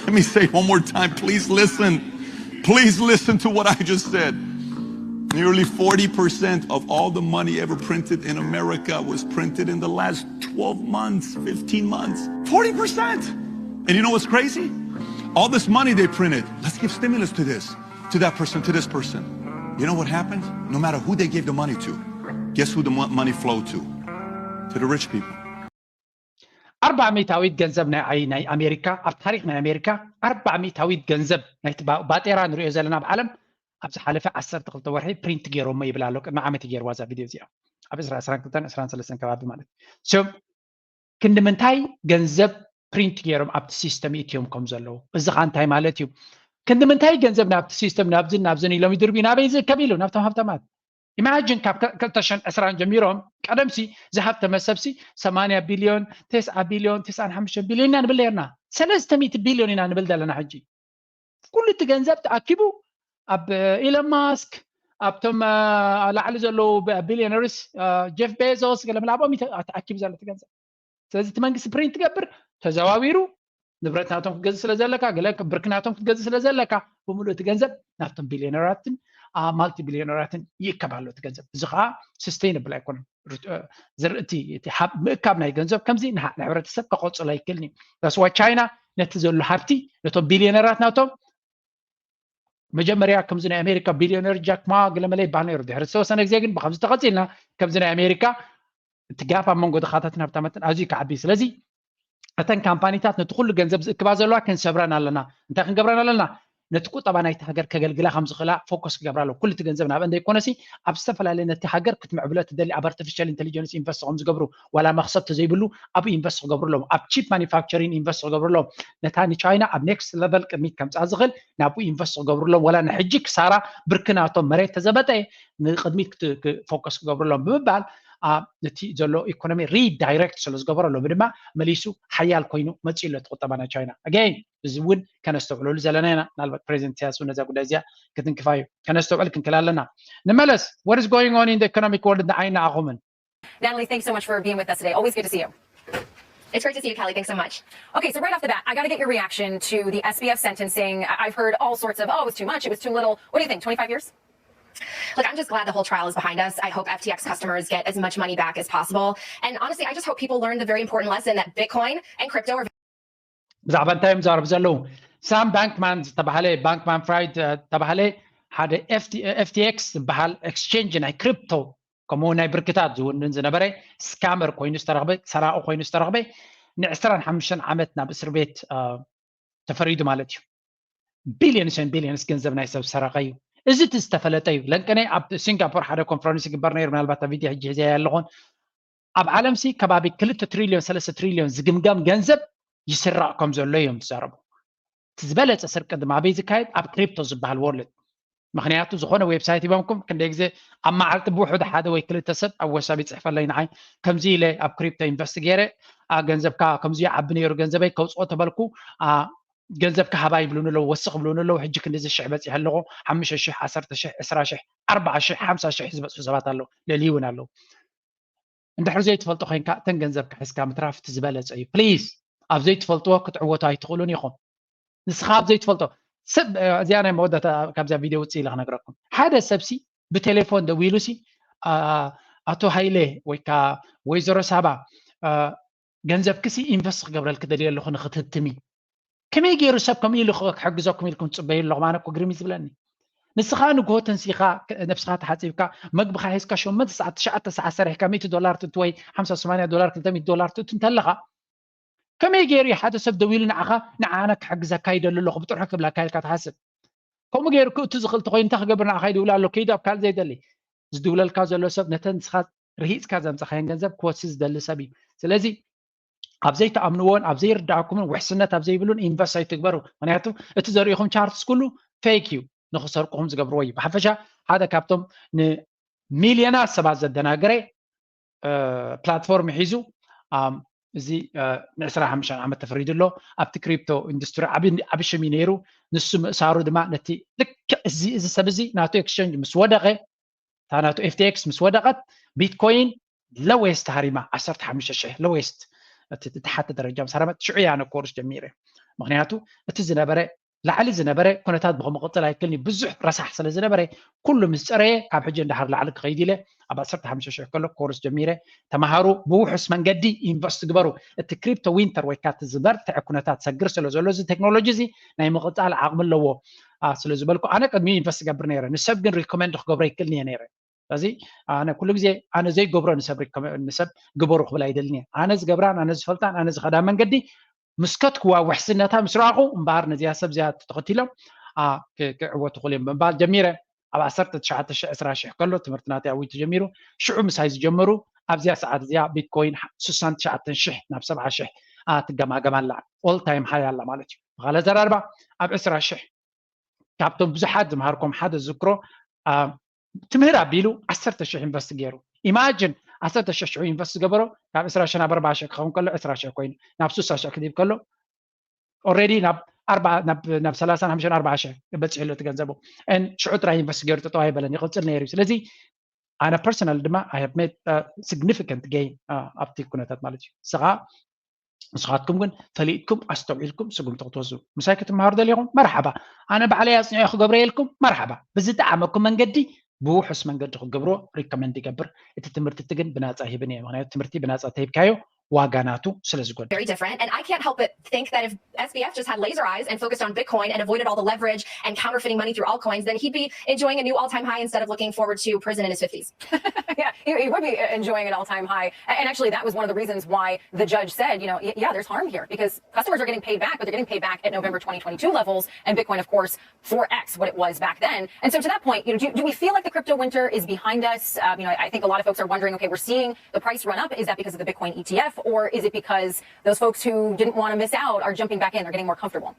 Let me say one more time, please listen. Please listen to what I just said. Nearly forty percent of all the money ever printed in America was printed in the last twelve months, fifteen months. Forty percent! And you know what's crazy? All this money they printed, let's give stimulus to this, to that person, to this person. You know what happened? No matter who they gave the money to, guess who the mo- money flowed to? To the rich people. ኣርባዓ ሚእታዊት ገንዘብ ናይ ኣይ ናይ ኣሜሪካ፣ ኣብ ታሪክ ናይ ኣሜሪካ ኣርባዓ ሚእታዊት ገንዘብ ናይቲ ባ- ባጤራ ንሪኦ ዘለና ኣብ ዓለም ኣብ ዝሓለፈ ዓሰርተ ክልተ ወርሒ ፕሪንት ገይሮሞ ይብል ኣሎ። ቅድሚ ዓመት ገይርዋ እዛ ቪድዮ እዚኣ ኣብ ዕስራ ዕስራን ክልተን ዕስራን ሰለስተን ከባቢ ማለት እዩ። So ክንዲ ምንታይ ገንዘብ ፕሪንት ገይሮም ኣብቲ ሲስተም ይእትዮም ከም ዘለዉ፣ እዚ ኸ እንታይ ማለት እዩ? ክንዲ ምንታይ ገንዘብ ናብቲ ሲስተም ናብዝን ናብዝን ኢሎም ይድርቢ፣ ናበይ ዝእከብ ኢሉ ናብቶም ሃብታማት። ኢማጂን ካብ ክልተ ሽሕን ዕስራን ጀሚሮም ቀደምሲ ዝሃብተመ ሰብሲ ሰማንያ ቢልዮን፣ ተስዓ ቢልዮን፣ ተስዓን ሓሙሽተን ቢልዮን ኢና ንብል ነርና። ሰለስተ ሚእቲ ቢልዮን ኢና ንብል ዘለና ሕጂ። ኩሉ እቲ ገንዘብ ተኣኪቡ ኣብ ኢሎን ማስክ፣ ኣብቶም ላዕሊ ዘለዉ ቢልዮነርስ፣ ጀፍ ቤዞስ፣ ገለ ምናብኦም ተኣኪቡ ዘሎ እቲ ገንዘብ። ስለዚ እቲ መንግስቲ ፕሪንት ትገብር፣ ተዘዋዊሩ ንብረት ናቶም ክትገዝእ ስለ ዘለካ፣ ገለ ብርኪ ናቶም ክትገዝእ ስለ ዘለካ፣ ብምሉእ እቲ ገንዘብ ናብቶም ቢልዮነራትን ማልቲ ቢልዮነራትን ይእከብ ኣሎ እቲ ገንዘብ። እዚ ከዓ ሰስተይነብል ኣይኮነን። ዝርእቲ እቲ ምእካብ ናይ ገንዘብ ከምዚ ንሕብረተሰብ ከቐፅሎ ኣይክእልን እዩ። ዳስዋ ቻይና ነቲ ዘሎ ሃብቲ ነቶም ቢልዮነራት ናቶም መጀመርያ ከምዚ ናይ ኣሜሪካ ቢልዮነር ጃክ ማ ገለመለ ይበሃል ነይሩ። ድሕሪ ዝተወሰነ ግዜ ግን ብከምዚ ተቐፂልና ከምዚ ናይ ኣሜሪካ እቲ ጋፕ ኣብ መንጎ ድኻታትን ሃብታማትን ኣዝዩ ከዓቢ። ስለዚ እተን ካምፓኒታት ነቲ ኩሉ ገንዘብ ዝእክባ ዘለዋ ክንሰብረን ኣለና። እንታይ ክንገብረን ኣለና? ነቲ ቁጠባ ናይቲ ሃገር ከገልግላ ከም ዝኽእላ ፎከስ ክገብራ ኣለዎ። ኩሉ እቲ ገንዘብ ናብአን ዘይኮነሲ ኣብ ዝተፈላለየ ነቲ ሃገር ክትምዕብሎ ትደሊ ኣብ ኣርቲፊሻል ኢንቴሊጀንስ ኢንቨስት ከም ዝገብሩ ዋላ መኽሰብ ተዘይብሉ ኣብኡ ኢንቨስት ክገብሩ ኣለዎም። ኣብ ቺፕ ማኒፋክቸሪንግ ኢንቨስት ክገብሩ ኣለዎም። ነታ ንቻይና ኣብ ኔክስት ለቨል ቅድሚት ከምፅኣ ዝኽእል ናብኡ ኢንቨስት ክገብሩ ኣለዎም። ዋላ ንሕጂ ክሳራ ብርኪ ናቶም መሬት ተዘበጠ ንቅድሚት ፎከስ ክገብሩ ኣለዎም ብምባል ነቲ ዘሎ ኢኮኖሚ ሪዳይሬክት ስለ ዝገበረሎም ድማ መሊሱ ሓያል ኮይኑ መፂኡ ኣሎ እቲ ቁጠባ ናይ ቻይና። ኣገይን እዚ እውን ከነስተውዕለሉ ዘለና ኢና። ምናልባት ፕሬዚደንት ኢሳያስ እውን ነዛ ጉዳይ እዚኣ ክትንክፋ እዩ። ከነስተውዕል ክንክል ኣለና። ንመለስ what is going on in the economic world ንዓይና ኣኹምን Natalie, thanks so much for being with us today. Always good to see you. It's great to see you, Callie. Thanks so much. Okay, so right off the bat, I got to get your reaction to the S B F sentencing. I- I've heard all sorts of, oh, it was too much, it was too little. What do you think, twenty-five years? Look, I'm just glad the whole trial is behind us. I hope F T X customers get as much money back as possible. And honestly, I just hope people learn the very important lesson that Bitcoin and crypto are ብዛዕባ እንታይ እዮም ዛረቡ ዘለዉ? ሳም ባንክማን ዝተባሃለ ባንክማን ፍራይድ ዝተባሃለ ሓደ ኤፍቲኤክስ ዝበሃል ኤክስቼንጅ ናይ ክሪፕቶ ከምኡ ናይ ብርክታት ዝውንን ዝነበረ ስካመር ኮይኑ ዝተረኽበ ሰራቂ ኮይኑ ዝተረኽበ ንዕስራን ሓሙሽተን ዓመት ናብ እስር ቤት ተፈሪዱ ማለት እዩ። ቢልዮንስ ን ቢልዮንስ ገንዘብ ናይ ሰብ ሰረቀ እዩ። እዚ እቲ ዝተፈለጠ እዩ። ለንቀነ ኣብ ሲንጋፖር ሓደ ኮንፈረንስ ይግበር ነይሩ። ምናልባት ቪድዮ ሕጂ ሒዘያ ኣለኹን ኣብ ዓለምሲ ከባቢ ክልተ ትሪልዮን ሰለስተ ትሪልዮን ዝግምገም ገንዘብ ይስራቕ ከም ዘሎ እዮም ዝዛረቡ። እቲ ዝበለፀ ስርቂ ድማ ኣበይ ዝካየድ ኣብ ክሪፕቶ ዝበሃል ወርልድ። ምክንያቱ ዝኾነ ዌብሳይት ሂቦምኩም ክንደይ ግዜ ኣብ መዓልቲ ብውሑድ ሓደ ወይ ክልተ ሰብ ኣብ ወሳብ ይፅሕፈለይ ንዓይ ከምዚ ኢለ ኣብ ክሪፕቶ ኢንቨስት ገይረ ገንዘብካ ከምዚ ዓቢ ነይሩ ገንዘበይ ከውፅኦ ተበልኩ ገንዘብካ ሃባ ይብሉኒ ኣለዉ ወስኽ ይብሉኒ ኣለዉ ሕጂ ክንዲዚ ሽሕ በፂሐ ኣለኹ ሓሙሽተ ሽሕ ዓሰርተ ሽሕ ዕስራ ሽሕ ኣርባዓ ሽሕ ሓምሳ ሽሕ ዝበፅሑ ሰባት ኣለዉ ለልዩ እውን ኣለዉ እንድሕር ዘይትፈልጦ ኮይንካ እተን ገንዘብካ ሒዝካ ምትራፍ እቲ ዝበለፀ እዩ ፕሊዝ ኣብ ዘይትፈልጥዎ ክትዕወቱ ኣይትኽእሉን ኢኹም ንስኻ ኣብ ዘይትፈልጦ ሰብ እዚኣ ናይ መወዳእታ ካብዛ ቪድዮ ውፅእ ኢለ ክነግረኩም ሓደ ሰብሲ ብቴሌፎን ደዊሉሲ ኣቶ ሃይለ ወይ ከዓ ወይዘሮ ሳባ፣ ገንዘብክሲ ኢንቨስት ክገብረልክ ደልየ ኣለኹ ንክትህትሚ፣ ከመይ ገይሩ ሰብ ከምኡ ኢሉ ክሕግዘኩም ኢልኩም ትፅበዩ ኣለኹም? ኣነ እኮ ግርም እዩ ዝብለኒ። ንስኻ ንግሆ ተንሲኻ ነብስኻ ተሓፂብካ መግብኻ ሒዝካ ሸሞንተ ሰዓት ትሽዓተ ሰዓት ሰሪሕካ ሚእቲ ዶላር ትእቱ ወይ ሓምሳ ሰማንያ ዶላር ክልተ ሚእቲ ዶላር ትእቱ እንተለኻ፣ ከመይ ገይሩ እዩ ሓደ ሰብ ደዊሉ ንዓኻ ንዓና ክሕግዘካ ይደሊ ኣለኹ ብጥርሑ ክብለካ ኢልካ ትሓስብ? ከምኡ ገይሩ ክእቱ ዝኽእል ተኮይኑ እንታይ ክገብር ንዓኻ ይድውል ኣሎ? ከይዱ ኣብ ካልእ ዘይደሊ ዝድውለልካ ዘሎ ሰብ ነተን ንስኻ ርሂፅካ ዘምፀኻየን ገንዘብ ክወስድ ዝደሊ ሰብ እዩ። ስለዚ ኣብ ዘይትኣምንዎን ኣብ ዘይርዳእኩምን ውሕስነት ኣብ ዘይብሉን ኢንቨስት ኣይትግበሩ። ምክንያቱ እቲ ዘርእኹም ቻርትስ ኩሉ ፌክ እዩ፣ ንክሰርቁኹም ዝገብርዎ እዩ። ብሓፈሻ ሓደ ካብቶም ንሚልዮናት ሰባት ዘደናገረ ፕላትፎርም ሒዙ እዚ ንዕስራ ሓሙሽተ ዓመት ተፈሪዱ ኣሎ። ኣብቲ ክሪፕቶ ኢንዱስትሪ ዓቢ ሽም እዩ ነይሩ። ንሱ ምእሳሩ ድማ ነቲ ልክዕ እዚ እዚ ሰብ እዚ ናቱ ኤክስቸንጅ ምስ ወደቐ እታ ናቱ ኤፍቲኤክስ ምስ ወደቐት ቢትኮይን ለዌስት ሃሪማ ዓሰርተ ሓሙሽተ ሽሕ ለዌስት እቲ ተሓተ ደረጃ ምስ ሃረመት ሽዑ እያ ኣነ ኮርስ ጀሚረ። ምክንያቱ እቲ ዝነበረ ላዕሊ ዝነበረ ኩነታት ብኸምኡ ክቕፅል ኣይክልኒ ብዙሕ ረሳሕ ስለ ዝነበረ ኩሉ ምስ ፀረየ ካብ ሕጂ እንዳሓር ላዕሊ ክኸይድ ኢለ ኣብ ዓሰርተ ሓሙሽተ ሽሕ ከሎ ኮርስ ጀሚረ። ተምሃሩ ብውሑስ መንገዲ ኢንቨስት ግበሩ። እቲ ክሪፕቶ ዊንተር ወይ ካቲ ዝበርትዐ ኩነታት ሰግር ስለ ዘሎ እዚ ቴክኖሎጂ እዚ ናይ ምቕፃል ዓቕሚ ኣለዎ ስለ ዝበልኩ ኣነ ቅድሚ ኢንቨስት ገብር ነይረ። ንሰብ ግን ሪኮመንድ ክገብሮ ይክልኒ እየ ነይረ። ስለዚ ኣነ ኩሉ ግዜ ኣነ ዘይገብሮ ንሰብ ንሰብ ግበሩ ክብል ኣይደልን እየ። ኣነ ዝገብራን ኣነ ዝፈልጣን ኣነ ዝኸዳ መንገዲ ምስ ከትክዋ ውሕስነታ ምስ ረኣኹ እምበኣር ነዚኣ ሰብ እዚኣ ተኸቲሎም ክዕወቱ ክእል እዮም ብምባል ጀሚረ። ኣብ ዓሰርተ ትሽዓተ ሽሕ ዕስራ ሽሕ ከሎ ትምህርቲ ናተይ ኣዊት ተጀሚሩ። ሽዑ ምሳይ ዝጀመሩ ኣብዚኣ ሰዓት እዚኣ ቢትኮይን ስሳን ትሽዓተን ሽሕ ናብ ሰብዓ ሽሕ ትገማገም ኣላ። ኦል ታይም ሃይ ኣላ ማለት እዩ። ብካልእ ኣዘራርባ ኣብ ዕስራ ሽሕ ካብቶም ብዙሓት ዝምሃርኮም ሓደ ዝዝክሮ ትምህር ኣቢሉ ዓሰርተ ሽሕ ኢንቨስት ገይሩ። ኢማጅን ዓሰርተ ሽሕ ሽዑ ኢንቨስት ዝገበሮ ካብ ዕስራ ሽሕ ናብ ኣርባዓ ሽሕ ክኸውን ከሎ ዕስራ ሽሕ ኮይኑ ናብ ስሳ ሽሕ ክድይብ ከሎ ኦልሬዲ ናብ ኣርባ ናብ ናብ ሰላሳ ሓሙሽተ ኣርባዓ ሽሕ በፂሑ ኣሎ እቲ ገንዘቡ። ሽዑ ጥራይ ኢንቨስት ገይሩ ጠጠው ኣይበለን ይቕፅል ነይሩ እዩ። ስለዚ ኣነ ፐርሰናል ድማ I have made significant gain ኣብቲ ኩነታት ማለት እዩ። ንስኻ ንስኻትኩም ግን ፈሊጥኩም ኣስተውዒልኩም ስጉምቲ ክትወስዱ ምሳይ ክትመሃሩ ደሊኹም መርሓባ። ኣነ ባዕለይ ኣፅኒዐ ክገብረ የልኩም መርሓባ። ብዝጠዓመኩም መንገዲ ብውሑስ መንገዲ ክትገብሮ ሪኮመንድ ይገብር። እቲ ትምህርቲ እቲ ግን ብናፃ ሂብን እየ። ምክንያቱ ትምህርቲ ብናፃ ተሂብካዮ ዋጋ ናቱ ስለ ዝጎድል። Very different. And I can't help but think that if S B F just had laser eyes and focused on Bitcoin and avoided all the leverage and counterfeiting money through altcoins, then he'd be enjoying a new all-time high instead of looking forward to prison in his fifties. Yeah, he, he would be enjoying an all-time high. And actually, that was one of the reasons why the judge said, you know, yeah, there's harm here because customers are getting paid back, but they're getting paid back at November twenty twenty-two levels, and Bitcoin, of course, four X what it was back then. And so to that point, you know, do, do we feel like the crypto winter is behind us? Uh, you know, I think a lot of folks are wondering, okay, we're seeing the price run up. Is that because of the Bitcoin E T F, or is it because those folks who didn't want to miss out are jumping back in, they're getting more comfortable?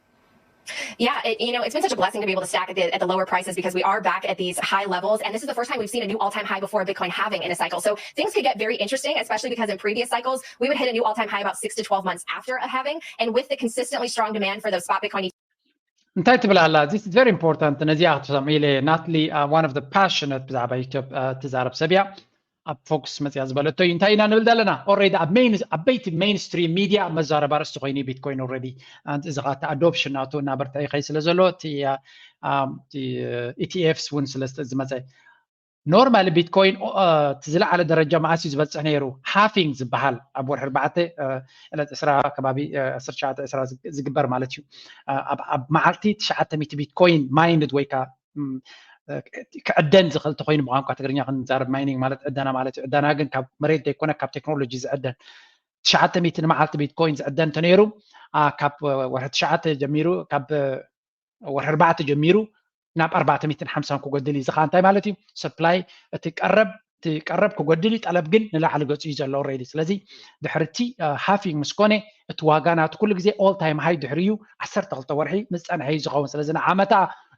Yeah, it, you know, it's been such a blessing to be able to stack at the, at the lower prices because we are back at these high levels. And this is the first time we've seen a new all-time high before a Bitcoin halving in a cycle. So things could get very interesting, especially because in previous cycles, we would hit a new all-time high about six to twelve months after a halving. And with the consistently strong demand for those spot Bitcoin እንታይ ትብል ኣላ? This is very important። ነዚኣ ክትሰምዑ ኢለ ናትሊ one of the passionate ብዛዕባ ኢትዮጵያ ትዛረብ ሰብ እያ። ኣብ ፎክስ መፅያ ዝበለቶ እዩ። እንታይ ኢና ንብል ዘለና? ኦልሬዲ ኣብ ሜን ዓበይቲ ሜንስትሪም ሚድያ መዛረባ ርእሲ ኮይኑ ቢትኮይን ኦልሬዲ እዚ ኸዓ ኣዶፕሽን ናቱ እናበርትዐ ይኸይ ስለ ዘሎ እቲ ኢቲኤፍስ እውን ስለ ዝመፀ ኖርማሊ ቢትኮይን እቲ ዝለዓለ ደረጃ መዓስ እዩ ዝበፅሕ ነይሩ? ሃፊንግ ዝበሃል ኣብ ወርሒ ኣርባዕተ ዕለት ዕስራ ከባቢ ዕስራ ትሽዓተ ዕስራ ዝግበር ማለት እዩ። ኣብ መዓልቲ ትሽዓተ ሚእቲ ቢትኮይን ማይንድ ወይ ከዓ ክዕደን ዝኽእል ተኮይኑ ብቋንቋ ትግርኛ ክንዛረብ ማይኒንግ ማለት ዕደና ማለት እዩ። ዕደና ግን ካብ መሬት ዘይኮነ ካብ ቴክኖሎጂ ዝዕደን ትሽዓተ ሚእቲ ንመዓልቲ ቢትኮይን ዝዕደን እንተነይሩ ካብ ወርሒ ትሽዓተ ጀሚሩ ካብ ወርሒ ኣርባዕተ ጀሚሩ ናብ ኣርባዕተ ሚእትን ሓምሳን ክጎድል እዩ። እዚ ከዓ እንታይ ማለት እዩ? ሰፕላይ እቲ ቀረብ እቲ ቀረብ ክጎድል እዩ፣ ጠለብ ግን ንላዕሊ ገፁ እዩ ዘሎ ኦልሬዲ። ስለዚ ድሕሪ እቲ ሃፊንግ ምስ ኮነ እቲ ዋጋ ናቱ ኩሉ ግዜ ኦል ታይም ሃይ ድሕሪ እዩ ዓሰርተ ክልተ ወርሒ ምስ ፀንሐ እዩ ዝኸውን። ስለዚ ንዓመታ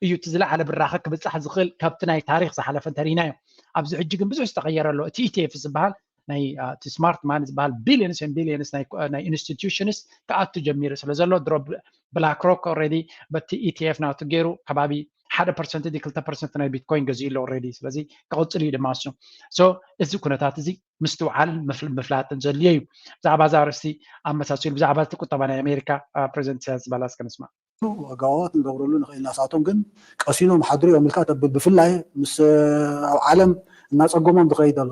እዩ እቲ ዝለዓለ ብራኸ ክብፃሕ ዝኽእል ካብቲ ናይ ታሪክ ዝሓለፈ እንተሪእናዮ። ኣብዚ ሕጂ ግን ብዙሕ ዝተቐየረ ኣሎ። እቲ ኢቲኤፍ ዝበሃል ናይ እቲ ስማርት ማኒ ዝበሃል ቢሊየንስ ን ቢሊየንስ ናይ ኢንስቲትዩሽንስ ክኣቱ ጀሚሩ ስለ ዘሎ ድሮ ብላክ ሮክ ኦልሬዲ በቲ ኢቲኤፍ ናቱ ገይሩ ከባቢ ሓደ ፐርሰንት ዲ ክልተ ፐርሰንት ናይ ቢትኮይን ገዚኡ ኣሎ ኦልሬዲ። ስለዚ ክቕፅል እዩ ድማ እሱ። ሶ እዚ ኩነታት እዚ ምስትውዓልን ምፍላጥን ዘድልዮ እዩ። ብዛዕባ እዛ ኣርእስቲ ኣመሳሲሉ ብዛዕባ እቲ ቁጠባ ናይ ኣሜሪካ ፕሬዚደንት ኢሳያስ ዝበላ እስከ ንስማዕ። ዋጋዋት ንገብረሉ ንኽእል ኢና። ንሳቶም ግን ቀሲኖም ሓድሩ እዮም ኢልካ ተብል። ብፍላይ ምስ ኣብ ዓለም እናፀገሞም ዝኸይድ ዘሎ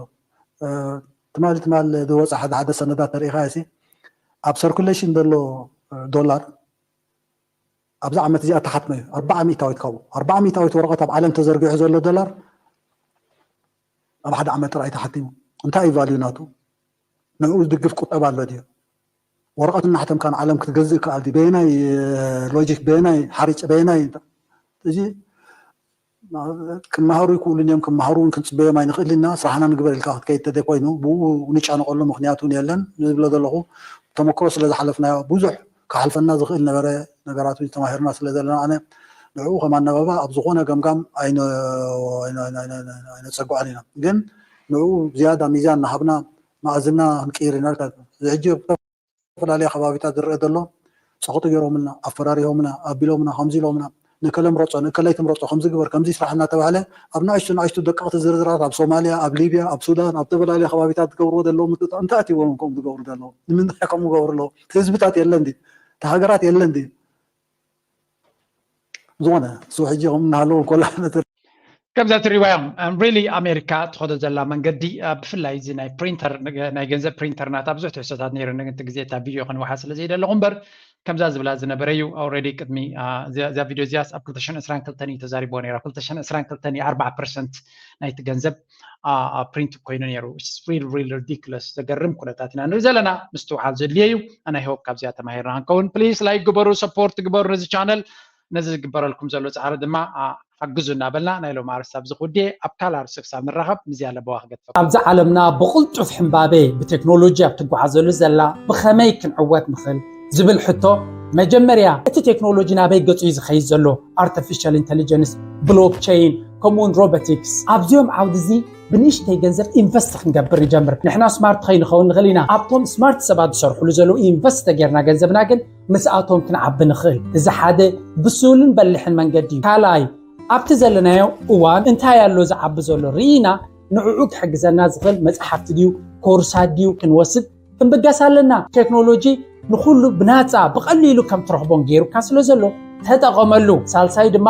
ትማሊ ትማል ዝወፀ ሓደ ሓደ ሰነዳት ተሪኢኻ ሲ ኣብ ሰርኩሌሽን ዘሎ ዶላር ኣብዚ ዓመት እዚኣ ተሓትመ እዩ ኣርባዓ ሚእታዊት ካብኡ ኣርባዓ ሚእታዊት ወረቐት ኣብ ዓለም ተዘርጊሑ ዘሎ ዶላር ኣብ ሓደ ዓመት ጥራይ ተሓቲሙ። እንታይ እዩ ቫልዩ ናቱ? ንኡ ዝድግፍ ቁጠባ ኣሎ ድዩ? ወረቐት እናሕተምካ ንዓለም ክትገዝእ ከኣል ድዩ? በየናይ ሎጂክ በየናይ ሓሪጭ በየናይ እዚ ክመሃሩ ይክእሉን እዮም። ክመሃሩ እውን ክንፅበዮም ኣይንኽእል ኢና። ስራሕና ንግበር ኢልካ ክትከይድ ተዘይኮይኑ ብኡ ንጨነቐሉ ምክንያት እውን የለን። ንዝብሎ ዘለኹ ተመክሮ ስለ ዝሓለፍናዮ ብዙሕ ክሓልፈና ዝኽእል ነበረ ነገራት እውን ተማሂርና ስለ ዘለና ኣነ ንዕኡ ከም ኣነባባ ኣብ ዝኾነ ገምጋም ኣይነፀግዖን ኢና። ግን ንዕኡ ዝያዳ ሚዛን እናሃብና መኣዝና ክንቅይር ኢና። ሕጂ ዝተፈላለያ ከባቢታት ዝረአ ዘሎ ፀቕጢ ገይሮምልና ኣፈራሪሆምና ኣቢሎምና ከምዚ ኢሎምና ንከለ ምረፆ ንከለይ ትምረፆ ከምዚ ግበር ከምዚ ስራሕ እናተባህለ ኣብ ንኣሽቱ ንኣሽቱ ደቀቕቲ ዝርዝራት ኣብ ሶማልያ ኣብ ሊብያ ኣብ ሱዳን ኣብ ዝተፈላለያ ከባቢታት ዝገብርዎ ዘለዉ ምጥጣ እንታይ ኣትዎም ከምኡ ዝገብሩ ዘለዉ ንምንታይ ከምኡ ገብሩ ኣለዉ ህዝብታት የለን ድዩ እቲ ሃገራት የለን ድዩ ዝኾነ እሱ ሕጂ ከም እናሃለዎም ኮላ ነቲ ከምዛ ትሪእዋ እዮም ሪሊ ኣሜሪካ ትኸዶ ዘላ መንገዲ ብፍላይ እዚ ናይ ፕሪንተር ናይ ገንዘብ ፕሪንተር ናታ ብዙሕ ትሕሶታት ነይሩ ንግንቲ ግዜ እታ ቪድዮ ክንውሓ ስለ ዘይደለኹ እምበር ከምዛ ዝብላ ዝነበረ እዩ ኦልሬዲ ቅድሚ እዛ ቪድዮ እዚያስ ኣብ ክልተ ሽሕን ዕስራን ክልተን እዩ ተዛሪቦ ነይራ ክልተ ሽሕን ዕስራን ክልተን እዩ ኣርባዓ ፐርሰንት ናይቲ ገንዘብ ፕሪንት ኮይኑ ነይሩ ሪል ሪል ሪዲክለስ ዘገርም ኩነታት ኢና ንርኢ ዘለና ምስትውዓል ዘድልዮ እዩ ኣናይ ሆፕ ካብዚኣ ተማሂርና ክንከውን ፕሊስ ላይክ ግበሩ ሰፖርት ግበሩ ነዚ ቻነል ነዚ ዝግበረልኩም ዘሎ ፃዕሪ ድማ ሓግዙ እናበልና ናይ ሎም ኣርስቲ ኣብዚ ክውድየ ኣብ ካልእ ኣርስቲ ክሳብ ንራኸብ ምዝያ ለበዋ ክገድፈኩም። ኣብዚ ዓለምና ብቕልጡፍ ሕምባቤ ብቴክኖሎጂ ኣብ ትጓዓዘሉ ዘላ ብኸመይ ክንዕወት ንኽእል ዝብል ሕቶ መጀመርያ እቲ ቴክኖሎጂ ናበይ ገጹ እዩ ዝኸይድ ዘሎ ኣርቲፊሻል ኢንተሊጀንስ ብሎክቸይን ከምኡውን ሮቦቲክስ ኣብዚኦም ዓውዲ እዚ ብንእሽተይ ገንዘብ ኢንቨስት ክንገብር ንጀምር ንሕና ስማርት ከይንኸውን ንኽእል ኢና ኣብቶም ስማርት ሰባት ዝሰርሕሉ ዘለዉ ኢንቨስት ተጌርና ገንዘብና ግን ምስኣቶም ክንዓቢ ንኽእል። እዚ ሓደ ብሱልን በሊሕን መንገዲ እዩ። ካልኣይ፣ ኣብቲ ዘለናዮ እዋን እንታይ ኣሎ ዝዓቢ ዘሎ ርኢና ንዕዑ ክሕግዘና ዝኽእል መጽሓፍቲ ድዩ ኮርሳት ድዩ ክንወስድ ክንብገስ ኣለና። ቴክኖሎጂ ንኹሉ ብናጻ ብቐሊሉ ከም ትረኽቦን ገይሩካ ስለ ዘሎ ተጠቐመሉ። ሳልሳይ ድማ